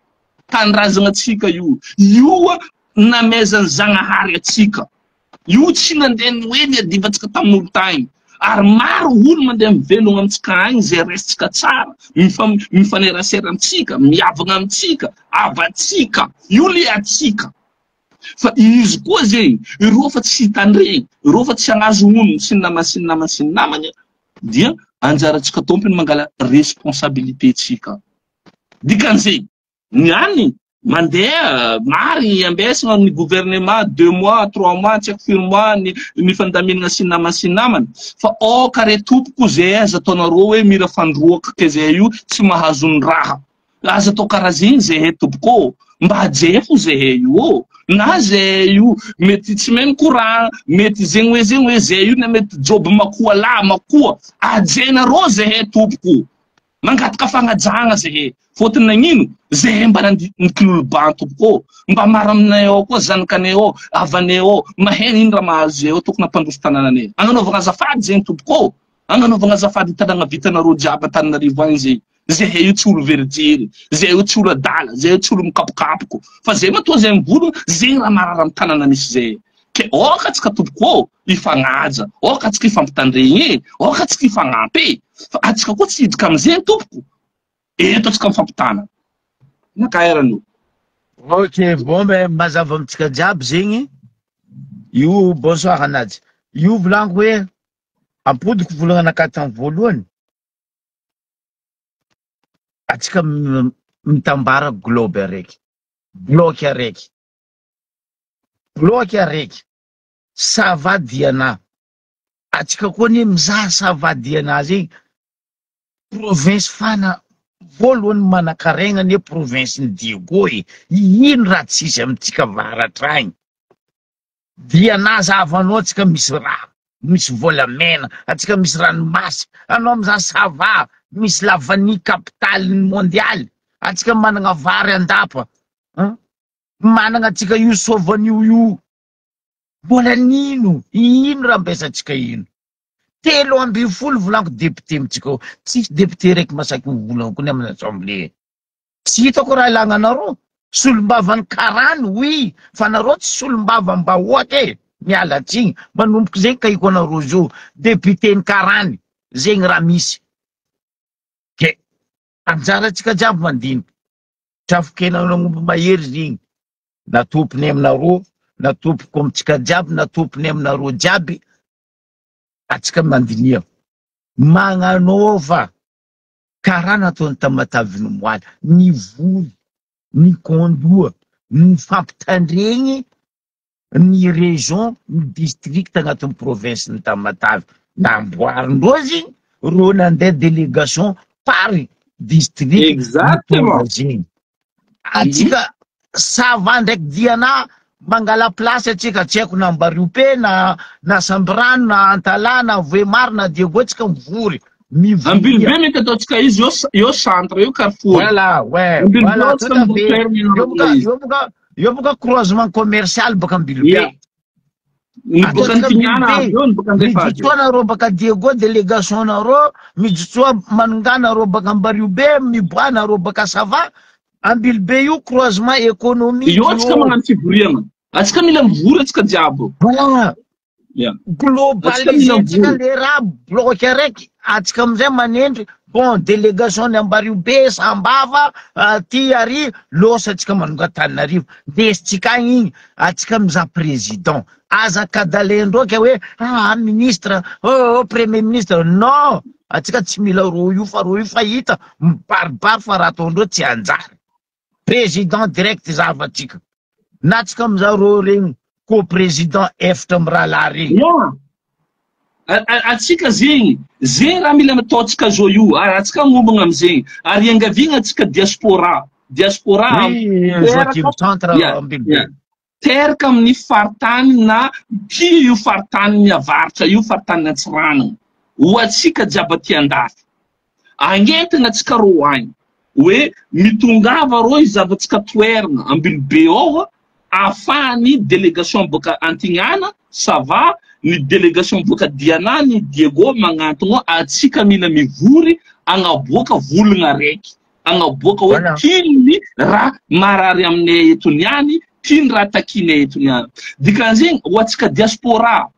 Tanindrazagna antsika io. Io namezan'i Zagnahary antsika. Io tsy nandeha ny hoe niadivantsika tamin'olo tagny. Ary maro olo mandeha mivelogna amintsika agny izay raisintsika tsara, mifanerasera amintsika, mihavagna amintsika, havantsika. Io le antsika. Fa izy koa zegny, ireo fa tsy hitandregny, ireo fa tsy hagnazo honogno sy ny namany sy ny namany sy ny namany, dia anjarantsika tompony mangala responsabilité tsika. Dikan'izay, ny any mandeha marigny ambesagna ny gouvernement deux mois, trois mois, tsy haiko firy mois ny ny fandaminana sy ny namany sy ny namany fa aoka re tompoko zay aza ataonareo hoe mila fandroaka ke zay io tsy mahazo ny raha. Aza atao karaha zegny zehe tompoko ô! Mba jefo zehe io ô! Na zehe io mety tsy mahay mikoragna, mety zegny hoe zegny hoe zehe io na mety joby makoa lahy makoa, ajenareo zehe tompoko! Mangataka fagnajagna zehe, fôtony nagnino? Zehe mba nikiloloban tompoko ô! Mba maro aminay ao koa zanakanay ao, havanay ao, mahay ino raha mahazo zehe ao tokony hampandroso tanànanay. Agnanaovagna azafady zegny tompoko ô! Agnanaovagna azafady tanàgna vitanareo jiaby Antananarivo agny zegny. Zahay io tsy olo very jery, zahay io tsy olo adala, zahay io tsy olo mikapokapoko, fa zay matoa zay mivolagna, zegny raha marary amy tanana misy zay. Ke aoka atsika tompoko ô, hifagnaja, aoka atsika hifampitandregny e, aoka atsika hifagnampy e, fa atsika koa tsy hiditra amizegny tompoko, eto atsika mifampitana. Nakaerano. Ok, bon ben mazava amintsika jiaby zegny io, bonsoir Anajy, io volaniko hoe ampodiko volagna anakahy tamin'ny voalohany, Atsika. Mitambara globe araiky, bloc araiky, bloc araiky, Sava Diana, atsika koa anie mizaha Sava Diana zegny, province fana voalohany manakaregna anie province ny Diego e, ino raha tsisy amintsika avaratra agny. Dia zahavanao atsika misy raha, misy volamena, atsika misy ranomasy, anao mizaha Sava, misy la vanille capitale mondiale, atsika managna vary andapa, hein? Managna atsika io sovanio io, mbola nino, ino raha ampiasantsika ino? 13 volaniko député amitsika ao, tsisy député raiky masaky mivolagna koa ny amin'ny assemblée. Tsy hitako raha ilagna anareo. Solombavan'ny karany oui, fa nareo tsy solombavam-bahoaka e! Miala tsiny, manomboka zegny kahiko anareo zio, député ny karany, zegny raha misy. Ke anjarantsika jiaby mandinika. Trafon-kenan'aomby mahery zegny, na tompony aminareo, na tompoko amintsika jiaby, na tompony aminareo jiaby, atsika mandinia. Magnanaova Karaha nataony Tamatave nomoaly, ny voly, ny kondoa, ny fampitandregny ny région, ny district agnatin'ny province ny Tamatave. Namboarindreo zegny, reo nandeha délégation par district Exactement. nitondra zegny. Atsika Sava ndraiky Diana mangala place atsika tsy haiko na Ambariope na na Sambirano na Antalaha na Vohemar na Diego atsika mivory mivoria. Ambilobe mety ataontsika izy eo eo centre eo carrefour. Voilà, ouais, Ambilobe voilà, ao tout tsika à mivory fait. toerana Eo anaovana boka izy. eo boka eo boka croisement commercial boka Ambilobe. Yeah. Ny boka Ataontsika Antignana Ambilobe. avy eo ny boka Andrefa avy eo. Mijotsoa nareo baka Diego délégation nareo, mijotsoa Manonga nareo baka Ambariobe, miboa nareo baka Sava. Ambilobe io croisement économique Eo atsika io. magnano fivoriagna. Atsika mila mivory atsika jiaby. Voilà. Yeah. Atsika mila Globaliser-tsika mivory. le raha bloc araiky, atsika amizay manendry bon délégation ny Ambariobe, Sambava, aty ary, losa atsika manonga Antananarivo. Ndesitsika agny igny, atsika mizaha président. Aza kadalendreo ke hoe ah ministre, oh, oh premier ministre. Non, atsika tsy mila ro io fa ro io fa hita mibaribary fa raha ataondreo tsy anjary. Président direct zavatsika. Na atsika mizaha ro regny co-président efatra mirahalahy regny. Yeah. Atsika zegny, zegny raha mila ataontsika zao io, ary atsika agnombagna amizegny, ary iangaviagna atsika diaspora, diaspora Oui, teraka, Joachim Centre yeah, Ambilobe. yeah. Teraka amin'ny faritany na tia io faritanin'ny avaratra io, faritanin'ny Antsiranana, ho atsika jiaby aty andafy. Agnentigna atsika rô agny, hoe mitongava rô izavatsika toerana Ambilobe ao, ahafahan'ny délégation boaka Antignana, Sava, ny délégation boaka Diana, ny Diego magnantogno atsika mila mivory agnaboaka volagna araiky. Agnaboaka hoe Voilà. ty ny raha marary aminay eto niany, ty ny raha takinay eto niany. Dikan'izegny ho antsika diaspora,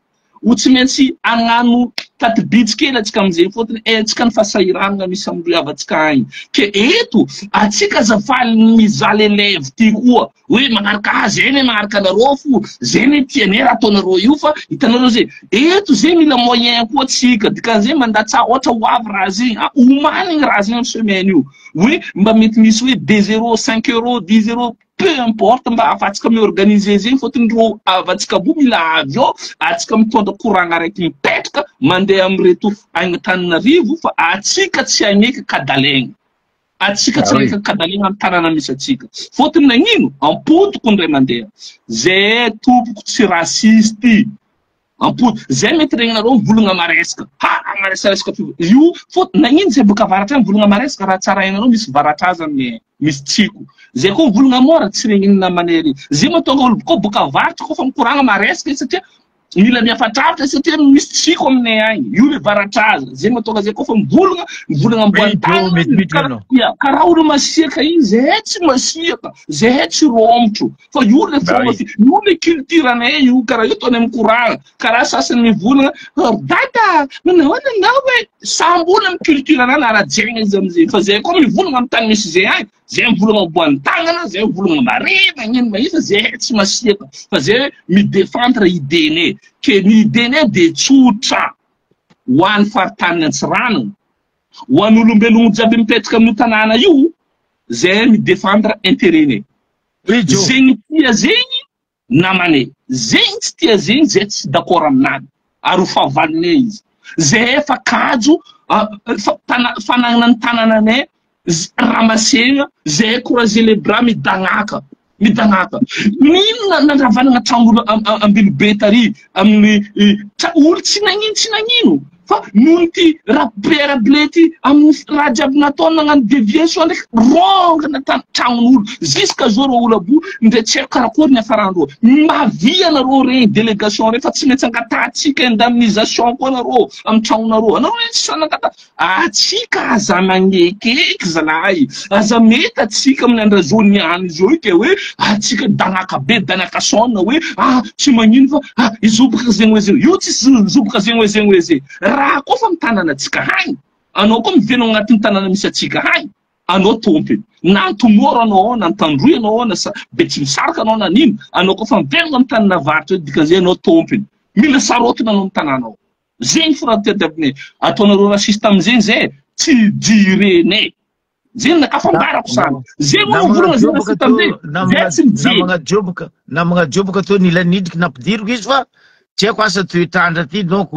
ho tsy maintsy hagnano tatibitsy kely antsika amizegny fôtony haintsika ny fahasahiranana misy amindreo havantsika agny. Ke eto antsika aza faly mizaha le live ty koa hoe magnaraka ah zay anie magnaraka anareo fo, zay anie tianay raha ataonareo io fa hitanareo zay. Eto zay mila moyen koa tsika, dikan'izay mandatsaha ohatra ho avy raha zegny, omanigny raha zegny amy semaine io, hoe mba mety misy hoe deux euros, cinq euros, dix euros, peu importe mba ahafahantsika mi-organiser zegny fôtony rô havantsika aby io mila avy eo, atsika mitondra koragna araiky mipetraka mandeha amireto agny Antananarivo fa atsika tsy agneky kadalaigny. Atsika tsy agneky kadalaigny amy tanàna misy atsika. Fôtony nagnino? Ampodiko indray mandeha. Zay tompoko tsy raciste. Ampody. Zay mety regninareo mivolagna maresaka. Ha maresaresaka ty. Io fô nagnino zay boka avaratra agny mivolagna maresaka raha tsara hainareo misy varatraza aminay agny. Misy tsiko. Zay koa mivolagna mora tsy regnin'ny namanay regny. Zay mahatonga olo koa boka avaratra koa fa mikoragna maresaka izy satria mila miafatrafatra satria misy tsiko aminay agny. Io le varatraza. Zay mahatonga zay koa fa mivolagna mivolagna ambony tany karaha karaha olo masiaka igny zay tsy masiaka, zay tsy romotro. Fa io le fomba fi, io le culture anay io, karaha io ataonay mikoragna, karaha sasany mivolagna, ry dada, manahoana anao e? Samby olo amy culture anay ara-jaigna izy amizay, fa zay koa mivolagna amy tany misy zay agny, zay mivolagna amboan'ny tagnana, zay mivolagna mare, magnino magnino, fa zay tsy masiaka, fa zay mi-defendre idée-nay, ke ny idée-nay de tsotra, ho an'ny faritanin'i Antsiranana, ho an'olombelogno jiaby mipetraka amin'io tanàna io. Zay mi-défendre intérêt-nay. Oui, Joe. Zegny tia zegny namanay. Zegny tsy tia zegny zay tsy d'accord aminany. Ary ho fahavalonay izy. Zay efa kajo fanagnana ny tanananay ramasegna, zay croiser les bras midagnaka. Midagnaka. N'inona nandravanana tragno Ambilobe tary amin'ny olo tsy nagnino tsy nagnino. Fa noho ty raha Pierre Blé ty amin'ny raha jiaby nataony nagnano déviation ndraiky rongana tragnon'olo jusqu'à jour reo olo aby io ndre tsy haiko karakory ny hafarandreo. Mavia nareo regny délégation regny fa tsy maintsy angatahantsika indemnisation koa nareo amin'ny tragnonareo. Anareo regny tsy sahy nangataha. Atsika aza magnekeky zalahy, aza mety atsika amin'ny andra zao niany zao io ke hoe atsika danaka be danaka son hoe ah tsy magnino fa ah izoboka zegny hoe zegny, io tsisy zoboka zegny hoe zegny hoe zegny, raha koa fa mitanana atsika hagny, anao koa mivelogna agnatin'ny tanana misy atsika hagny, anao tompony, na antomoro anao ao na antandroy anao ao na betsimisaraka anao na nino, anao koa fa mivelogna amin'ny tanana avaratra io dikan'izay anao tompony, mila sarotiny anao amin'ny tanàna ao. Zegny fo raha tadiavinay. Ataonareo raciste amizegny zay tsy jirenay. Zegny naka fambarako sany. Zegny moa mivolagna zegny raciste amizegny. Zay tsy mijery. Namagna joboka, namagna joboka tô nila nidriky nampidiriko izy fa tsy haiko asa toetr'andro aty donc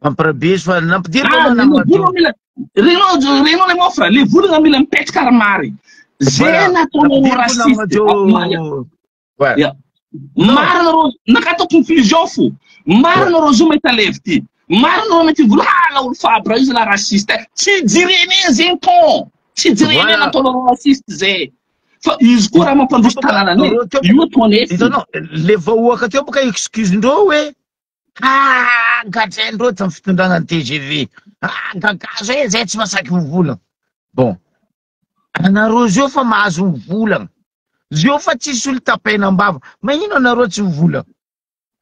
mampirabeso fa nampidiriko Ah, aloha namagna le volagna joboka. mila renao renao le mofra, le volagna mila mipetraka ary marigny. Zay Voilà, nataonareo nampidiriko namagna raciste. jo. Ouais. Ya. Non. Marina rô, naka atao conclusion fo. Marina rô zo mahita levy ty. Marina rô mety vola hala olo fabra izy la raciste. Tsy jirene zegny ton. Tsy jirene Voilà. nataonareo raciste zay. Fa izy koa raha mampandroso tanàna ne. Rô teo Io ataonay fo. Hitanao, le vahoaka teo boka excuse-ndreo hoe ah gadrain-dreo tamin'ny fitondrana ny TGV. Ah gagazo e zay tsy mahasaky mivolagna. Bon. Anareo zao fa mahazo mivolagna. Zao fa tsisy olo tapaina am-bava. Magnino anareo tsy mivolagna?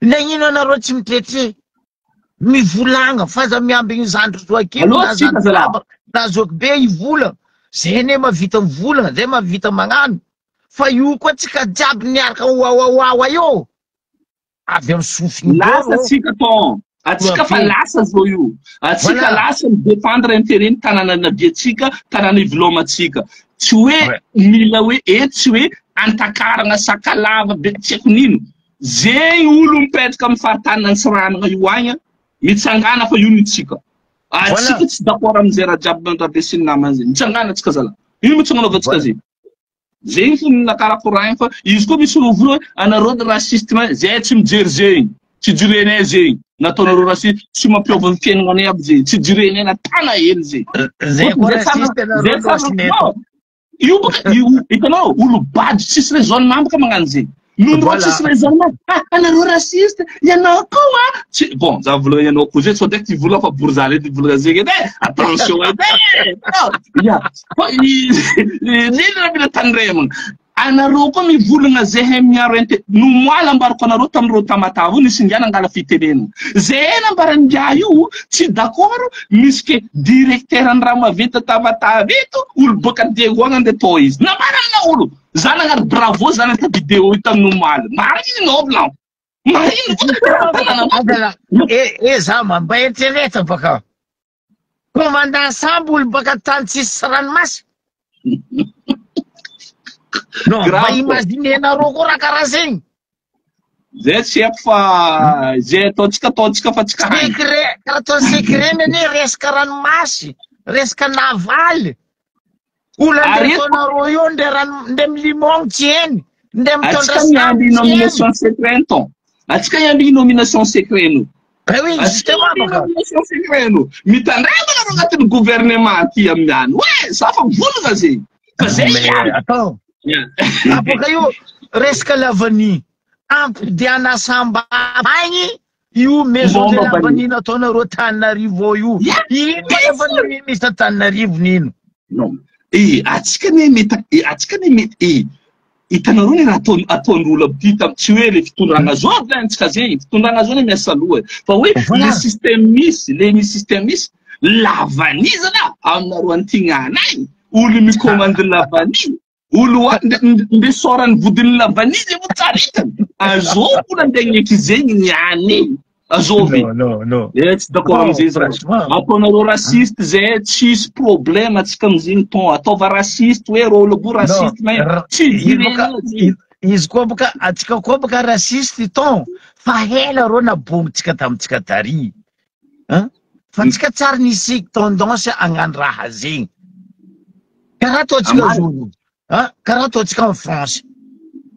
Nagnino anareo tsy mitretre? Mivolagna fa aza miambigny zandry zoakely Allo, na tsika zandry zalahy. baba na zokibe hivolagna. Zay anie mahavita mivolagna, zay mahavita magnano. Fa io koa tsika jiaby niaraka wawawawa io. Avy amin'ny sofiny Lasa daholo. atsika ton. Atsika fa lasa zao io. Atsika Voilà. lasa mi-défendre intérêt ny tanàna nabiantsika, tanàna ivelomantsika. Tsy hoe Ouais. mila hoe eto, tsy hoe antakarana sakalava be tsy haiko nino. Zegny olo mipetraka amin'ny faritany Antsiranana io agny, mitsangana fa io ny tsika. Atsika Voilà. tsy d'accord amin'izay raha jiaby Mandrabe sy ny namany zegny. Mitsangana atsika zalahy. Ino moa tsy agnanaovantsika Voilà. zegny? Zegny fo nakarakoraigny fa izy koa misy olo mivola hoe anareo de raciste ma zay tsy mijery zegny, tsy jirenay zegny, nataonareo raciste tsy mampiova ny fiaignanay aby zegny, tsy jirenay na tana hely zegny. Zay koa Zay tsara- raciste anareo zay tsara- no asinay non. Io boka io hitanao olo bado tsisy raisonnement boka magnano zegny. Noho Voilà. tsisy raisonnement, ah anareo raciste, ianao koa tsy bon za volagna ianao koa zay sao direct hivolagna fa bourgeois edy hivolagna zegny edy e, attention edy e. Ya, fa nino raha mila tandremagna. Anareo koa mivolagna zahay miaro inte nomoaly ambarako anareo tamin'ireo Tamatave io nisy ingahy nangala fitenenana. Zahay nambaran'ingahy io tsy d'accord misy ke directeur ny raha maventy Tamatave eto olo boaka Diego agny andeha atao izy. Nambarany olo. Za nagnano bravo za nahita vidéo io tamin'ny omaly. Marigny ianao blanc. Marigny Adala, e e za ma mba eritreretina baka. Commandant sambo olo baka tany tsisy ranomasy. Non, mba Grave. imagine-nareo koa raha karaha zegny. Zay tsy haiko fa zay ataontsika ataontsika fa tsika hainy. Secret, karaha ataony secret anie resaka ranomasy, resaka navaly. Olo andeha Ary eto- ataonareo io nde rano nde milimogno tsy heny, nde mitondra Atsika sambo miamby tsy heny. nomination secret ton. Atsika miamby nomination secret no. Ben oui, Atsika justement miamby baka. nomination secret no. Mitandremana anareo agnatin'ny gouvernement aty amin'ny any. Ouais, za fa mivolagna zegny. Fa zay Mais ihany. attends, Yeah. aboaka io resaka lavani ampodiana samba agny io maison de Momba lavani nataonareo Tananarivo io. Yeah, Ino ma lavani misy Antananarivo nino? Non. Eh, atsika ne mety eh, atsika ne mety eh hitanareo ny raha ataon ataon'olo aby ty tsy hoe le fitondrana zao avy antsika zegny fitondrana zao ne miasa loha e. Fa hoe Voilà. le système misy le misy système misy lavani zany aminareo antignana agny olo mikomandy lavani olo nde sorany vodiny lavani zay vo tsara hitany azao olo andeha agneky zegny niany. Azovy. Non, non, non. Eh, tsy d'accord Non, amizay za. franchement. Ataonareo raciste zay, tsisy problème atsika amizegny ton. Ataova raciste hoe reo olo Non, raciste mais tsy izy boka direna zegny. izy koa boka atsika koa boka raciste ton fa hela reo nabomotsika tamitsika tary. Hein? Fa tsika tsary nisy tendance hagnano raha zegny. Karaha ataontsika Amary. zao. Hein? Karaha ataontsika en France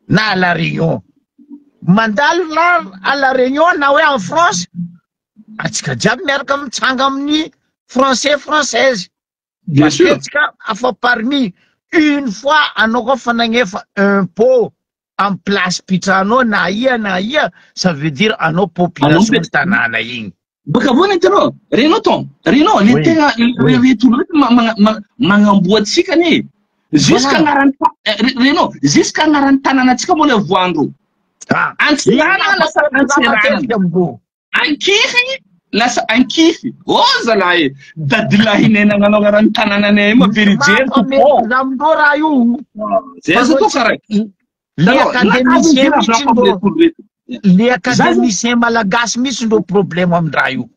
na à La Réunion. Mandalo na à La Réunion na hoe en France, atsika jiaby miaraka mitsanga amin'ny français française. Bien Parce que sûr. atsika afa parmi une fois anao koa fa nagnefa impôt en place pitranao na ia na ia, ça veut dire anao Anao population mipetraka. tanàna igny. Baka voana hitanao, renao ton, renao le Oui. tegna Oui. reto reto magnamboa antsika anie. Jusqu'à Voilà. agnaran'ny renao, jusqu'à agnaran'ny tanàna antsika mbola voandro. Ah. Antsiranana lasa Antsiranana. Matetika amindreo. Ankify lasa Ankify. Oh zalahy, dadilahinay nagnano agnaran'ny tanànanay io ma verijery tompon. Mety amindreo raha io. Zay azo atao karaha. Le Tanao, académicien mihitsy ndreo, reto. le académicien malagasy mihitsy ndreo problème amin-draha io.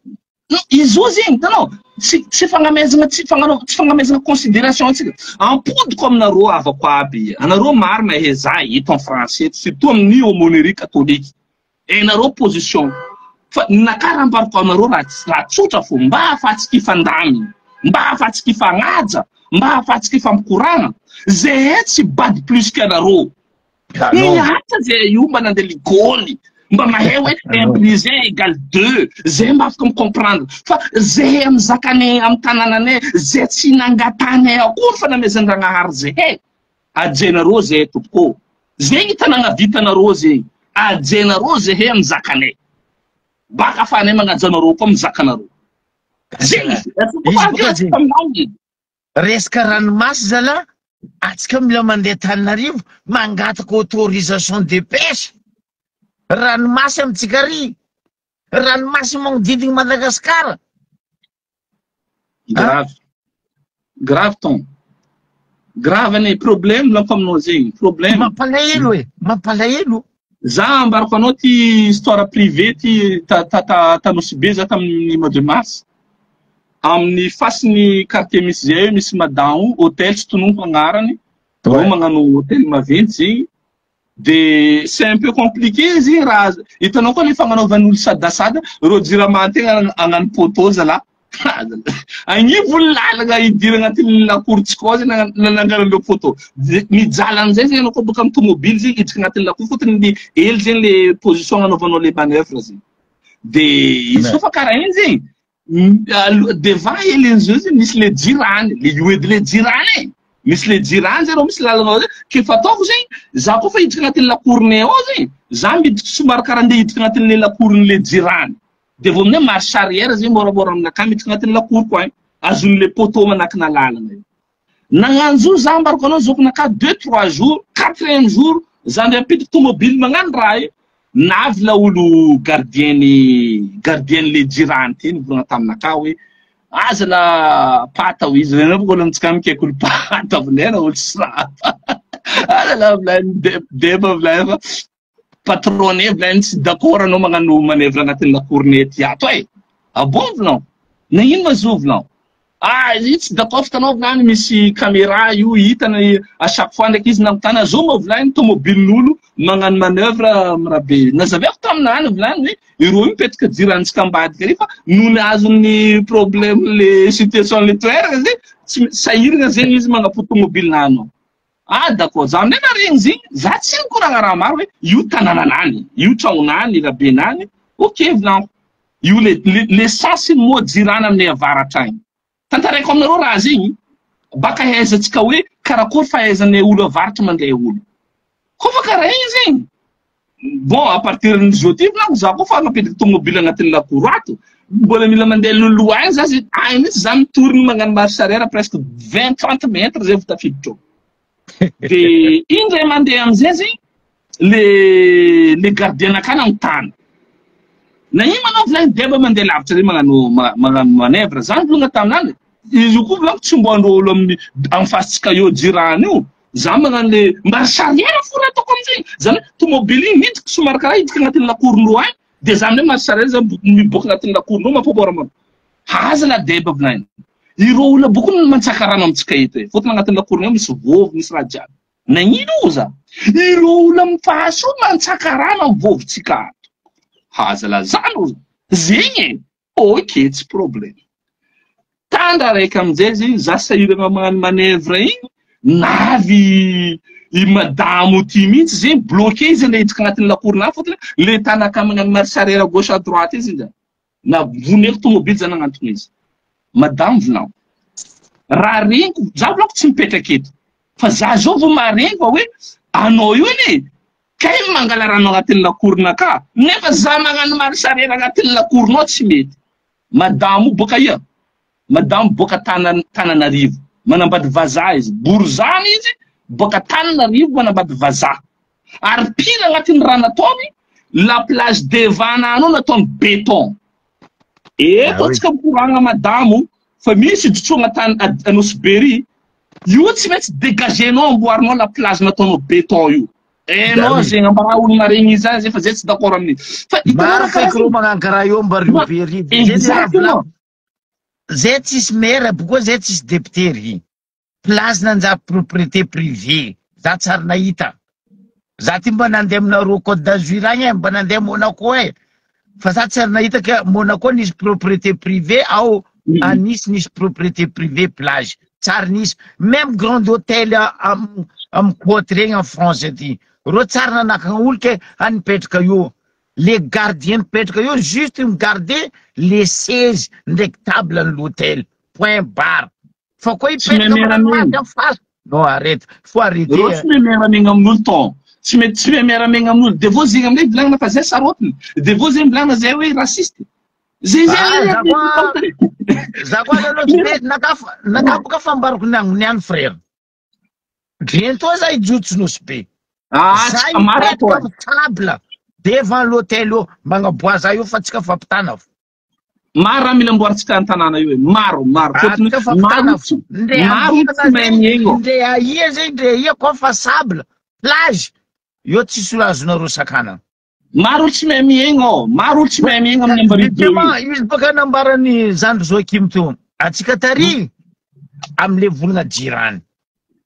Non, izy io zegny hitanao tsy fagnamezana tsy fagnanao tsy fagnamezana considération antsika. Ampodiko aminareo avako aby. Anareo maro mahay za eto en français, surtout amin'ny aumônerie catholique. Hainareo position. Fa nakara ambarako aminareo raha tsotra fo mba ahafahantsika hifandamina, mba ahafahantsika hifagnaja, mba ahafahantsika hifampikoragna. Zahay tsy bady plus que anareo. Non. Miasa zay io mba nandeha l'école mba mahay hoe 1 plus 1 égale 2 zay mba afaka micomprendre fa zay amy zakanay amy tanànanay zay tsy nangatanay akory fa namezan-dragnahary zahay ajenareo zay tompoko zegny tanàna vitanareo zegny ajenareo zahay amy zakanay baka afahanay magnaja anareo koa amy zakanareo zegny Izy boka zegny. Resaka ranomasy zala, atsika mila mandeha Tananarivo mangataka autorisation de pêche. Ranomasy amitsika ry. Ranomasy magnodidiny Madagasikara. Grave. Grave ton. Grave ane problème lanko aminao zegny, problème. Mampalahelo e, mampalahelo. Za ambarako anao ty histoire privée ty ta ta ta Tanosy be za tamin'ny mois de mars. Amin'ny fasin'ny quartier misy zay misy madamo hôtel tsy tononiko agnarany. Reo magnano hôtel maventy zegny. De c'est un peu compliqué zegny raha hitanao koa le fagnanaovan'olo sadasada reo jirama tegna hagnano poteau zalahy. Agnivo lalana idirana agnatin'ny lakorontsika ao zegny nananganandreo poteau. Mijaly amizay zegny anao koa boka amy tomobily zegny hiditra agnatin'ny lakoro fôtony ny ely zegny le position agnanaovanao le manœuvre zegny. De izy koa fa karaha igny zegny devant hely zay misy le jirany, le io edy le jirany e. Misy le jirany zay reo misy lalana ao zay. Ke fataoko zegny, za koa fa hiditra agnatin'ny lakoronay ao zegny, za miditra somary karaha andeha hiditra agnatin'le lakoron'le jirany. De vao aminay marche arrière zegny moramora aminakahy miditra agnatin'ny lakoroko agny. Azon'le poteau manakina lalana io. Nagnano za ambarako anao zokinakahy 2 3 jours, quatrième jour, za ndray ampidiko tomobile magnano raha io. Navy la olo gardien gardien le jirany ty nivolagna taminakahy hoe aza la pata ho izy renao bôka olo amitsika mikaiky olo pata volena olo tsy raha. Aza la volany deba volany fa patronné volany tsy d'accord anao magnano manœuvre agnatin'ny lakoronay ty ato e. Ah bon volanao? Nagnino ma zo volanao? Ah, izy tsy d'accord fa volany misy caméra io hitany à chaque fois ndraiky izy nanontany azo ma volany tomobilin'olo magnano manœuvre amy raha be. Nazaveko taminany volany hoe ireo io mipetraka jirantsika ambadika ary fa nony azon'ny problème le situation le toerana zegny tsy sahirana zegny izy magnapo tomobilinanao. Ah d'accord, za aminay naregny zegny, za tsy nikoragna raha maro hoe io tanànanany, io tragnonany, rabenany, ok volaniko. Io le sasiny moa jirana aminay avaratra agny. Tantaraiko aminareo raha zegny, baka ahaizantsika hoe karakory fahaizanay olo avaratra mandray olo. Koa fa karaha igny zegny. Bon, à partir ny zao ty volaniko za koa fa nampiditra tomobile agnatin'ny lakoro ato. Mbola mila mandeha loloha agny za zay agny mihitsy za mitoriny magnano marche arrière presque 20 30 mètres zay vao tafiditra ao. De iny ndray mandeha amizay zegny le gardien akany nanontany. Na ino manao volany deba mandeha lavitra zay magnano magnano manœuvre. Za nivolagna taminany izy io koa volaniko tsy mbo andreo olo amin'ny amy fasitsika eo jirany io. Za magnano le marche arrière fo raha ataoko amizay. Zany hoe tomobile igny miditra somary karaha hiditra agnatin'ny lakorondreo agny. De za amindray marche arrière za miboaka agnatin'ny lakoronao mampamboara manao. Haza la deba volagniny. Ireo olona boko mantsaka rano amintsika eto e. Fôtony agnatin'ny lakoronao misy vôvo, misy raha jiaby. Nagnino oza? Ireo olona mifahaso mantsaka rano amin'ny vôvontsika ato. Haza la zany oza. Zegny e. Ok, tsy problème. Tandra araiky aminjay zegny za sahirana magnano manœuvre igny, navy i madamo ty mihitsy zegny bloqué izy andeha hiditra agnatin'ny lakoronà fôtony le tanaka magnano marche arrière gauche à droite izy zany. Na voneko tomobily zany nagnantona izy. Madamo volagno. Raha regniko, za volako tsy mipetraka eto. Fa za zao vao maharegny fa hoe anao io anie kay mangala rano agnatin'ny lakoronakà nefa za magnano marche arrière agnatin'ny lakoronao tsy mety. Madamo boaka ia? Madamo boaka Tana Tananarivo. Manambady vazaha izy. Borizano izy boaka Tananarivo manambady vazaha. Ary pire agnatin'ny raha nataony, la plage devant anao nataony béton. Eto antsika mikoragna madamo fa misy ijotsoagna tany Nosy Be ry, io tsy maintsy dégagenao amboarinao la plage nataonao béton io. Enao zegny ambara olona regny izy zany zay fa zay tsy d'accord amin'iny. Fa hitanao raha karaha reo magnano karaha io mba rio be ry. Exactement. Zay tsisy maire bokoa zay tsisy député ry. Place nanjary propriété privée. Za tsary nahita. Za ty mba nandeha aminareo Côte d'Azur agny e, mba nandeha Monaco e. Fa za tsary nahita ka Monaco nisy propriété privée ao à Nice nisy propriété privée plage. Tsary nisy. Même grand hôtel am am côte regny en France aty. Reo tsary nanakagna olo ke nipetraka io. Le gardien mipetraka io juste migarder les seize ndraiky table ny l'hôtel. Point barre. Fa koa Tsy hipetraka mahay amin'ny miara-miaina. ranomasy amin'ny faritra. Non, arrête. Faut Reo arrêter. tsy mahay miara-miaina amin'olo ton. Tsy mety tsy mahay miara-miaina amin'olo. De vô zegny aminay volagnina fa zay sarotiny. De vô zegny volagnina zay hoe raciste. Zay zay Ah, za koa za koa aloha tsy mety nakafa nakapoka fambarako niany niany frère. Bientôt za hijotso Nosy Be. Ah, Za tsy maro hipetraka atao. amin'ny table devant l'hôtel io magnaboa za io fa tsika fampitana fo. Maro raha mila amboarintsika an-tanàna io e. Maro, maro. Ah, Fôtony tsika maro fampitana tsy fo. Ndre maro andilana tsy mahay zegny, miaigna. ndre aia zegny, ndre aia koa fa sable, plage. Io tsisy olo azonareo sakana. Maro olo tsy mahay miaigna ao. Maro olo tsy mahay miaigna amin'ny Ambaribe io. Justement, izy baka nambaran'ny zandry Joakim teo. Atsika tary am'le volagna jirany.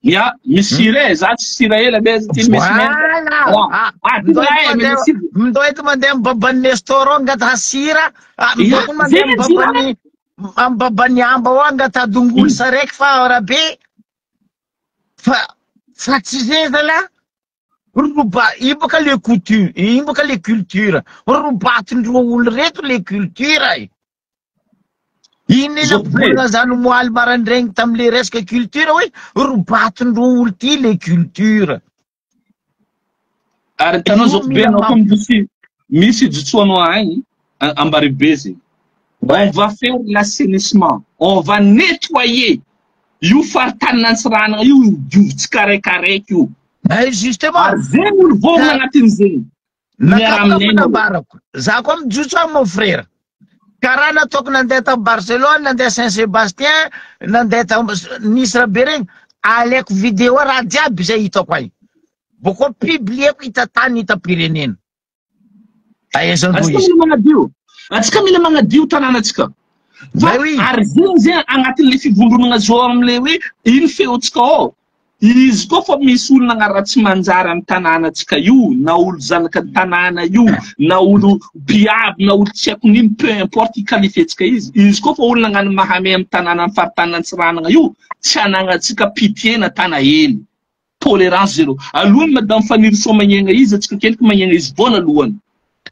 Ya, misy sira e, za tsy sira ela be ty misy menaka. Voilà. Ah, ah, ty Mindao raha eto e, mandeha misy sira. mindao eto mandeha amin'ny baban'ny Nestor ao angataha sira. Ah, Ya, mindao koa mandeha zegny amin'ny jirany. baban'ny amin'ny baban'ny amba ao angataha dongolo saraiky fa rabe. Fa fa tsy zay zalahy. Roba io baka le couture, io baka le culture. Robatindreo olo reto le culture e. Iny Zoky be. nampivolagna zany moaly maraindraigny tamle resaka culture hoe robatindreo olo ty le culture. Ary hitanao Io zoky be mila anao koa mamp- misy misy ijotsoanao agny Ambaribe zegny. On va faire l'assainissement, on va nettoyer io faritanin'Antsiranana io diovy tsikaraikaraiky io. Eh, justement. Ary zegny olo vôgna agnatin'izegny. Nakapoka Miara-aminay nareo. nambarako. Za koa mijotso agny mon frère. Karaha nataoko nandeha tam Barcelone, nandeha Saint Sébastien, nandeha tam Nice rabe regny, alaiko vidéo raha jiaby zay hitako agny. Boko publieko hita tany hita pirenena. Ahaizandreo Atsika izy. mila magnadio. Atsika mila magnadio tanànantsika. Fa Ben oui. ary zegny zegny agnatin'le fivondronana zao am'le hoe ino feontsika ao. Izy koa fa misy olona agnara tsy manjary amin'ny tanànantsika io, na olo zanaka ny tanàna io, na olo mpiavy, na olo tsy haiko n'ino, peu importe iqualifier-tsika izy. Izy koa fa olona agnano mahame amin'ny tanàna amin'ny faritanin'Antsiranana io, tsy anagnantsika pitié na tana hely. Tolérance zéro. Alohany madame Fanirisoa magnegna izy, atsika keliky magnegna izy voanalohany.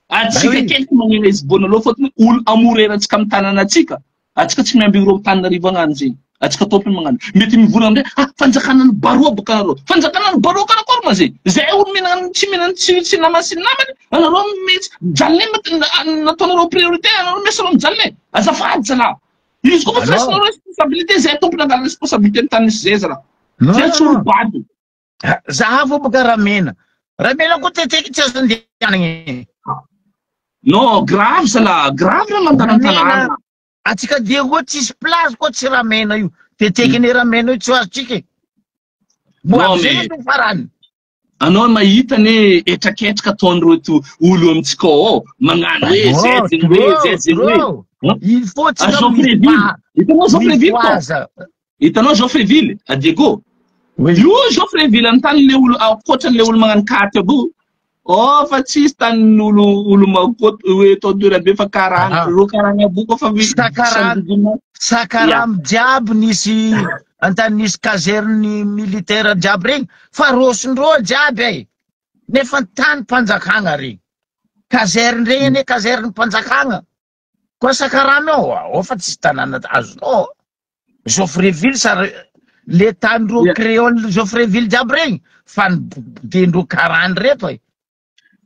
Atsika Ben oui. keliky magnegna izy voanalohany fôtony olo amorerantsika amin'ny tanànantsika. Atsika tsy miamby ireo Antananarivo agnano zegny. Atsika tompony magnano. Mety mivolagna amizay, ah fanjakana ny baroa boka anareo. Fanjakana ny baroa karakory ma zegny. Zay olo mihinagna tsy mihinagna tsy tsy namany sy ny namany, anareo mihitsy mijaly nataonareo priorité, anareo miasa anareo mijaly. Azafady zalahy. Izy koa fa Alors? raisinareo responsabilité, zay tompony angala responsabilité ny tany misy zay zalahy. Non, Zay non, tsy olo non. bado. Zahavo boka Ramena. Ramena koa teteky tsy azo andehanagny. Non, grave zalahy, grave raha mandalo Ramena, an-tanàna. atsika dia koa tsisy place koa tsy Ramena io. Teteky ny Ramena io tsy ho azotsika e. Bo Non, amizay mais no farany. Anao mahita anie hetraketraka ataon'ireto olo amintsika ao ao, magnano hoe zay zegny hoe zay zegny hoe. Il faut Ah, tsika Geoffreyville. Hitanao Geoffreyville ko? mifoaza. Hitanao Geoffreyville, a Diego? Oui. Io Geoffreyville amin'ny tany le olo ankoatran'le olo magnano katy aby io. Oh, fa tsisy tanin'olo olo makoto hoe tondora be fa karana, Ah. ro karana aby io koa fa mi- Sakarana. samby- Sakaram jiaby nisy antany nisy caserne militaire jiaby regny fa rosindreo jiaby ay. Nefa tany mpanjakagna regny. Caserne regny anie caserne mpanjakagna. Koa Sakaramy ao, ao fa tsisy tanàna azonao. Geoffreyville sa le tany ro créole Geoffreyville jiaby regny fa nibodendreo karany reto ay.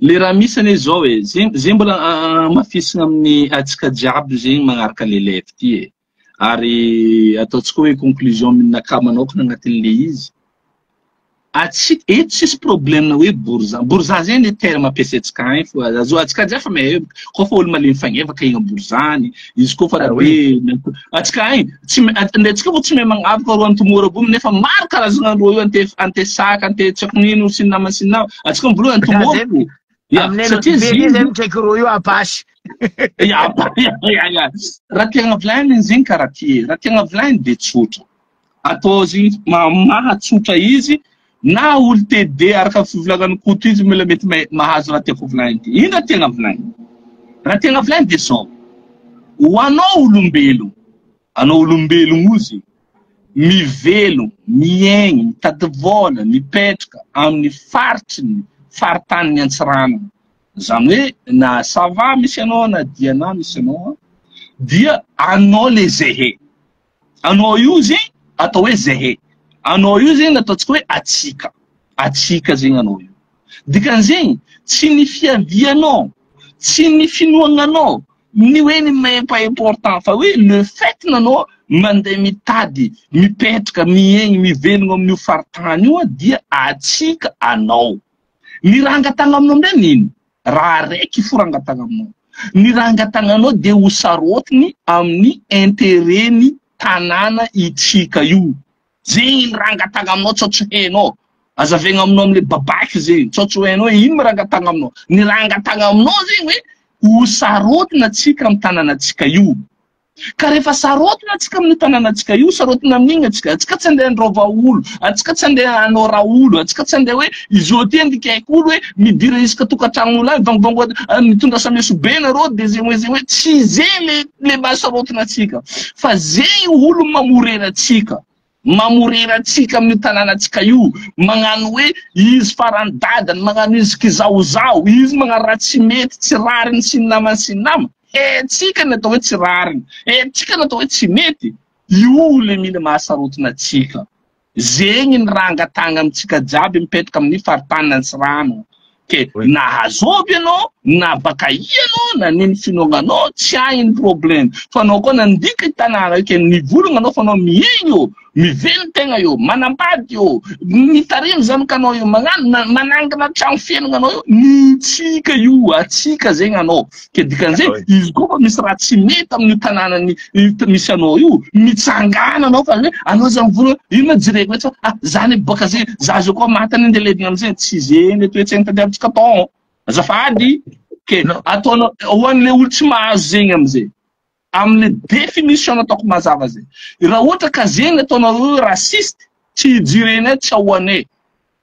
Le raha misy anie zao e, zegny zegny mbola hamafisina amin'ny antsika jiaby zegny magnaraka le live ty e. Ary ataontsika hoe conclusion aminakahy manokana agnatin'le izy. Atsika eto tsisy problème hoe bourgeois. Bourgeois zegny le terme ampiasaintsika agny fo azo antsika jiaby fa mahay koa fa olo malemy fagnevaka igny bourgeois izy koa fa Ah raha oui. be antsika agny tsy ma- antsika vao tsy mahay magnavaka ro antomora aby io nefa maro karazagna rô io ante antesaka ante tsy haiko nino sy ny nama sy ny nama. Antsika mivola antomora fo. Ya, Aminay satria be zegny zay mitraiky ro io apasy. Ya, ya, ya, ya. Raha tiagna volagniny zegny karaha ty e. Raha tiagna volagniny de tsotra. Atao zegny mahatsotra izy na olo TD araka fivolagnan'ny Koto izy mbola mety mahazo raha tiako volagniny ty. Ino raha tiagna volagniny? Raha tiagna volagniny de zao. Ho anao olombelo, anao olombelogno io zegny, mivelo, miaigny, mitady vôla, mipetraka amin'ny faritry ny faritanin'ny Antsiranana. Zany hoe na Sava misy anao na Diana misy anao dia anao le zehe. Anao io zegny atao hoe zehe. Anao io zegny ataontsika hoe atsika. Atsika zegny anao io. Dikan'izegny tsy ny fiavianao, tsy ny finoagnanao, ny hoe ny même pas important fa hoe le fait nanao mandeha mitady, mipetraka, miaigny, mivelogno amin'io faritany io dia atsika anao. Ny raha angatahana aminao amizay nino? Raha araiky fo raha angatahana aminao. Ny raha angatahananao dia ho sarotiny amin'ny intérêt-ny tanàna itsika io. Zegny ny raha angatahana aminao tsao tsy hainao. Azavaigna aminao amle babaky zegny, tsao tsy ho hainao hoe ino ma raha angatahana aminao. Ny raha angatahana aminao zegny hoe ho sarotiny atsika amin'ny tanànantsika io. Ka rehefa sarotiny atsika amin'ny tanànantsika io, sarotiny amin'igny atsika, atsika tsy andeha handrova olo, atsika tsy andeha hanao raha olo, atsika tsy andeha hoe izao ty andikaiko olo hoe midira isaka tokantragn'olo agny, vangovango mitondra sameso be nareo de zegny hoe zegny hoe tsy zegny le le maha sarotiny atsika. Fa zegny olo mamorera atsika. Mamorera atsika amin'io tanànantsika io, magnano hoe izy farany dadany, magnano izy kizahozaho, izy magnano raha tsy mety, tsy rariny sy ny namany sy ny nama. Haintsika ny atao hoe tsy rariny, haintsika ny atao hoe tsy mety. Io le mila mahasarotina atsika. Zegny ny raha angatahagna amintsika jiaby mipetraka amin'ny faritany Antsirano. Ke na hazôvy anao, na baka ia anao, na nino finoagna anao, tsy agny ny problème. Fa anao koa nandika i tanàna io ke nivolagna anao fa anao miaigny eo, mivelon-tegna eo, manambady eo, mitarimy zanakanao eo, magnano manangana tragno fiaignana anao eo, nintsika io, atsika zegny anao. Ke dikan'izay, izy koa fa misy raha tsy mety amin'io tanànany misy anao io, mitsangana anao fa hoe anao zany mivolagna, ino ma jereko hoe ah zany baka zay, za zao koa maty any andeha levigna amizay, tsy zegny le toe-tsaigna tadiavintsika atao. Azafady, ke ataonao ho an'le olo tsy mahazo zegny amizay. Amle définition nataoko mazava zay. Raha ohatra ka zegny ataonao hoe raciste, tsy hijirenay, tsy ahoanay.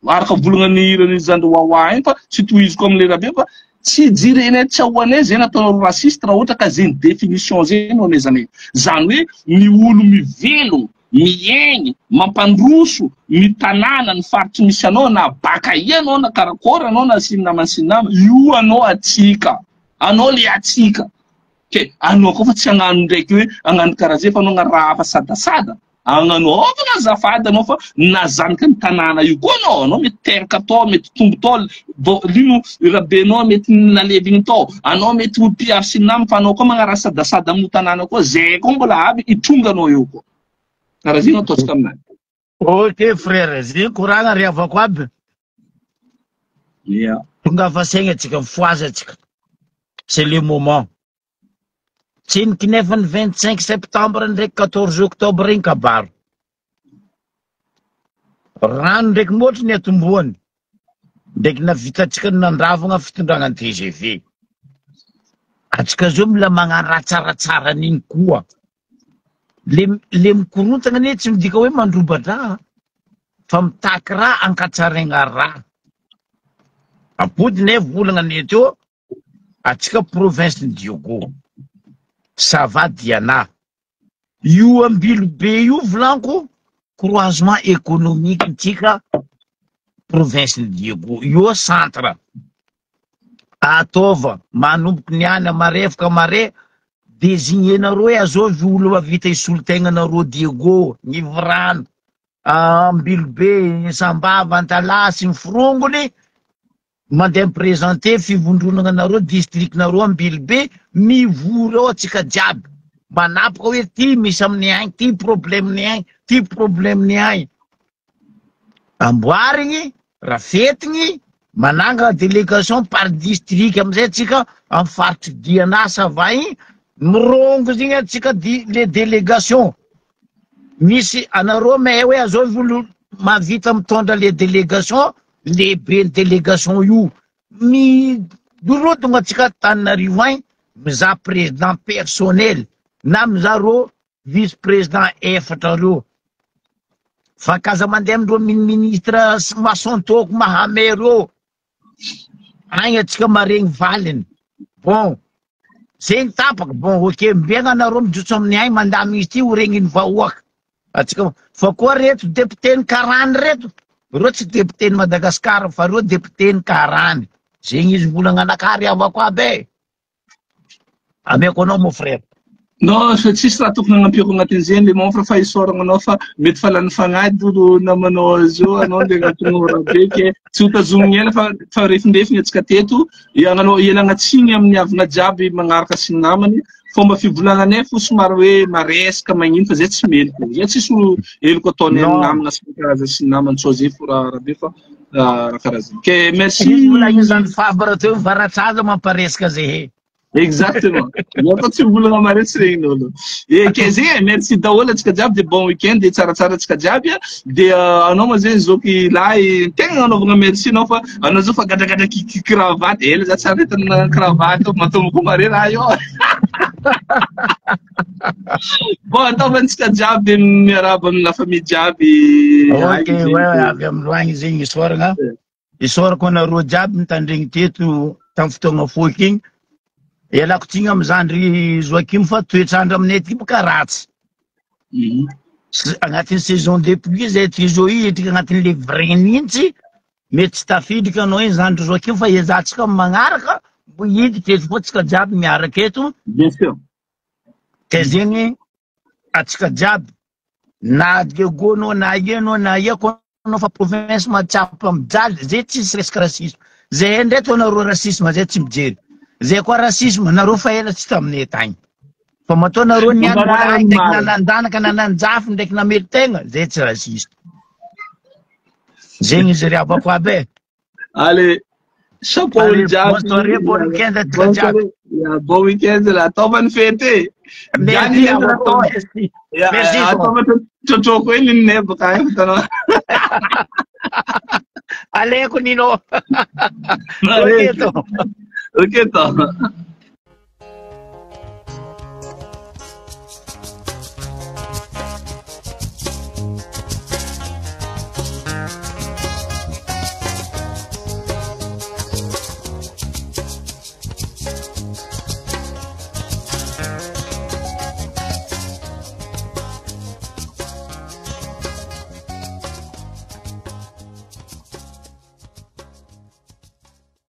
Araka volagna ny hiran'ny zandry Wawa igny fa tsy tohiziko amle raha be fa tsy jirenay, tsy ahoanay zegny ataonao raciste raha ohatra ka zegny définition zegny no amezanay. Zany hoe ny olo mivelogno, miaigny, mampandroso ny tanàna, ny faritry misy anao na baka aia anao na karakôry anao na sy ny namany sy ny nama, io anao atsika. Anao le atsika. Ke anao koa fa tsy hagnano ndraiky hoe hagnano karaha zay fa anao hagnano raha hafa sadasada. Agnanaovana azafady anao fa na zanaky ny tanàna io koa anao, anao mety teraka tao, mety tombo tao, vao lino rabenao mety nalevigny tao, anao mety ho mpiaro sy ny nama fa anao koa magnaraha sadasada amin'io tanàna koa, zay koa mbola avy hitronga anao eo koa. Karaha zay no ataontsika aminazy. Ok frère, zay koragna ry havako aby. Yeah. Tongava saigna atsika, mifohaza atsika. C'est le moment. Tsy ny kinefany 25 septembre ndraiky 14 octobre igny kabaro. Rano ndraiky mihoatry ny atombohany. Ndraiky navitantsika ny nandravagna fitondragna ny TGV. Atsika zao mila magnano raha tsaratsara an'igny koa. Le le mikorontagna anie tsy midika hoe mandroba-draha fa mitaky raha ankatsaraigna raha. Ampody ne volagna ne teo atsika province ny Diogo. Ça va Diana. Io Ambilobe io volaniko croisement économique ntsika province ny Diego. Io centre. Ataova manomboky ny any marefoka mare désigner-nareo hoe azovy olo mahavita hisolo tegna nareo Diego, Nivirano, Ambilobe, Sambava, Antalaha sy ny forongony mandeha mi-présenter fivondronana nareo district nareo Ambilobe mivory ao atsika jiaby manapaka hoe ty misy amin'ny agny ty problème ny agny ty problème ny agny amboarigny rafetigny manangana délégation par district amizay atsika amy faritry Diana Sava igny mirongo zegny atsika di le délégation misy anareo mahay hoe azovy olo mahavita mitondra le délégation lehibe ny délégation io mirodogna atsika Antananarivo agny mizaha président personnel na mizaha rô vice président efatra reo fa kaza mandeha amindreo ministre masontoko mahame reo agny atsika maregny valiny bon zegny tapaka bon ok mbiagna anareo mijotso amin'ny agny mandamigny izy ty ho regniny vahoaka atsika fa koa reto député ny karany reto reo tsy député ny Madagasikara fa reo député ny karany zegny izy volagna anakary avako aby e ameko anao mon frère. Non, fa tsisy raha tokony hanampiako agnatin'izay le mon frère fa isaorana anao fa mety fa lany fagnahy olo namanao azy io anao le agnatin'ny raha be ke tsy ho tazomigny ela fa refindrefiny atsika teto ianao ialagna tsiny amin'ny avina jiaby magnaraka sy ny namany fomba fivolagnanay fo somary hoe maresaka magnino fa zay tsy meloko zay tsisy heloko ataonay amin'ny namana sy ny karaza sy ny namany tsao zay fo raha be fa raha karaha zay ke merci. Izy volagny zany Fabre teo varatraza mamparesaka zay he. Exactement. Atao tsy mivolagna mare tsy regnin'olo. E ke zegny e, merci daholo antsika jiaby de bon week-end de tsaratsara antsika jiaby a. De anao ma zegny zoky lahy tegna agnanaovagna merci anao fa anao zao fa gadragadra cravate. Ela za tsy aretina cravate matomboko mare raha io. Bon, ataovantsika jiaby miarahaba amin'ny la famille jiaby. Ok, ouais, avy amin'ny loagny zegny isaoragna. Isaorako anareo jiaby nitandregny teto tamin'ny fotoagna fohiky igny. Ialako tsigny amy zandry Joakim fa toetr'andro aminay aty boka ratsy. Agnatin'ny saison de pluie zay aty zao io hitrika agnatin'le vrai nintsy mety tsy tafiditra anao iny zandry Joakim fa ezahantsika amy magnaraka mbo hiditra eto koa tsika jiaby miaraka eto. Bien sûr. Ke zegny atsika jiaby na Diego anao na ia anao na ia koa anao fa province mahatsapa mijaly zay tsisy resaka racisme zay ndray to nareo racisme zay tsy mijery zay koa racisme nareo fa ela tsy taminay tagny fa matoa nareo niany mbola agny ndraiky nananjanaka nananjafy ndraiky namely tegna zay tsy raciste zegny izy ry havako aby e. Allez, chapeau Allez, jiaby. bonne soirée, bon week-end atsika Bonne jiaby. soirée. Ya, bon week-end la ataovany fety e. Merci Gianni avako merci. Ya, Merci so. ataova trotroko hely ny baka io hitanao. Aleko Nino. Ok to. Ok to.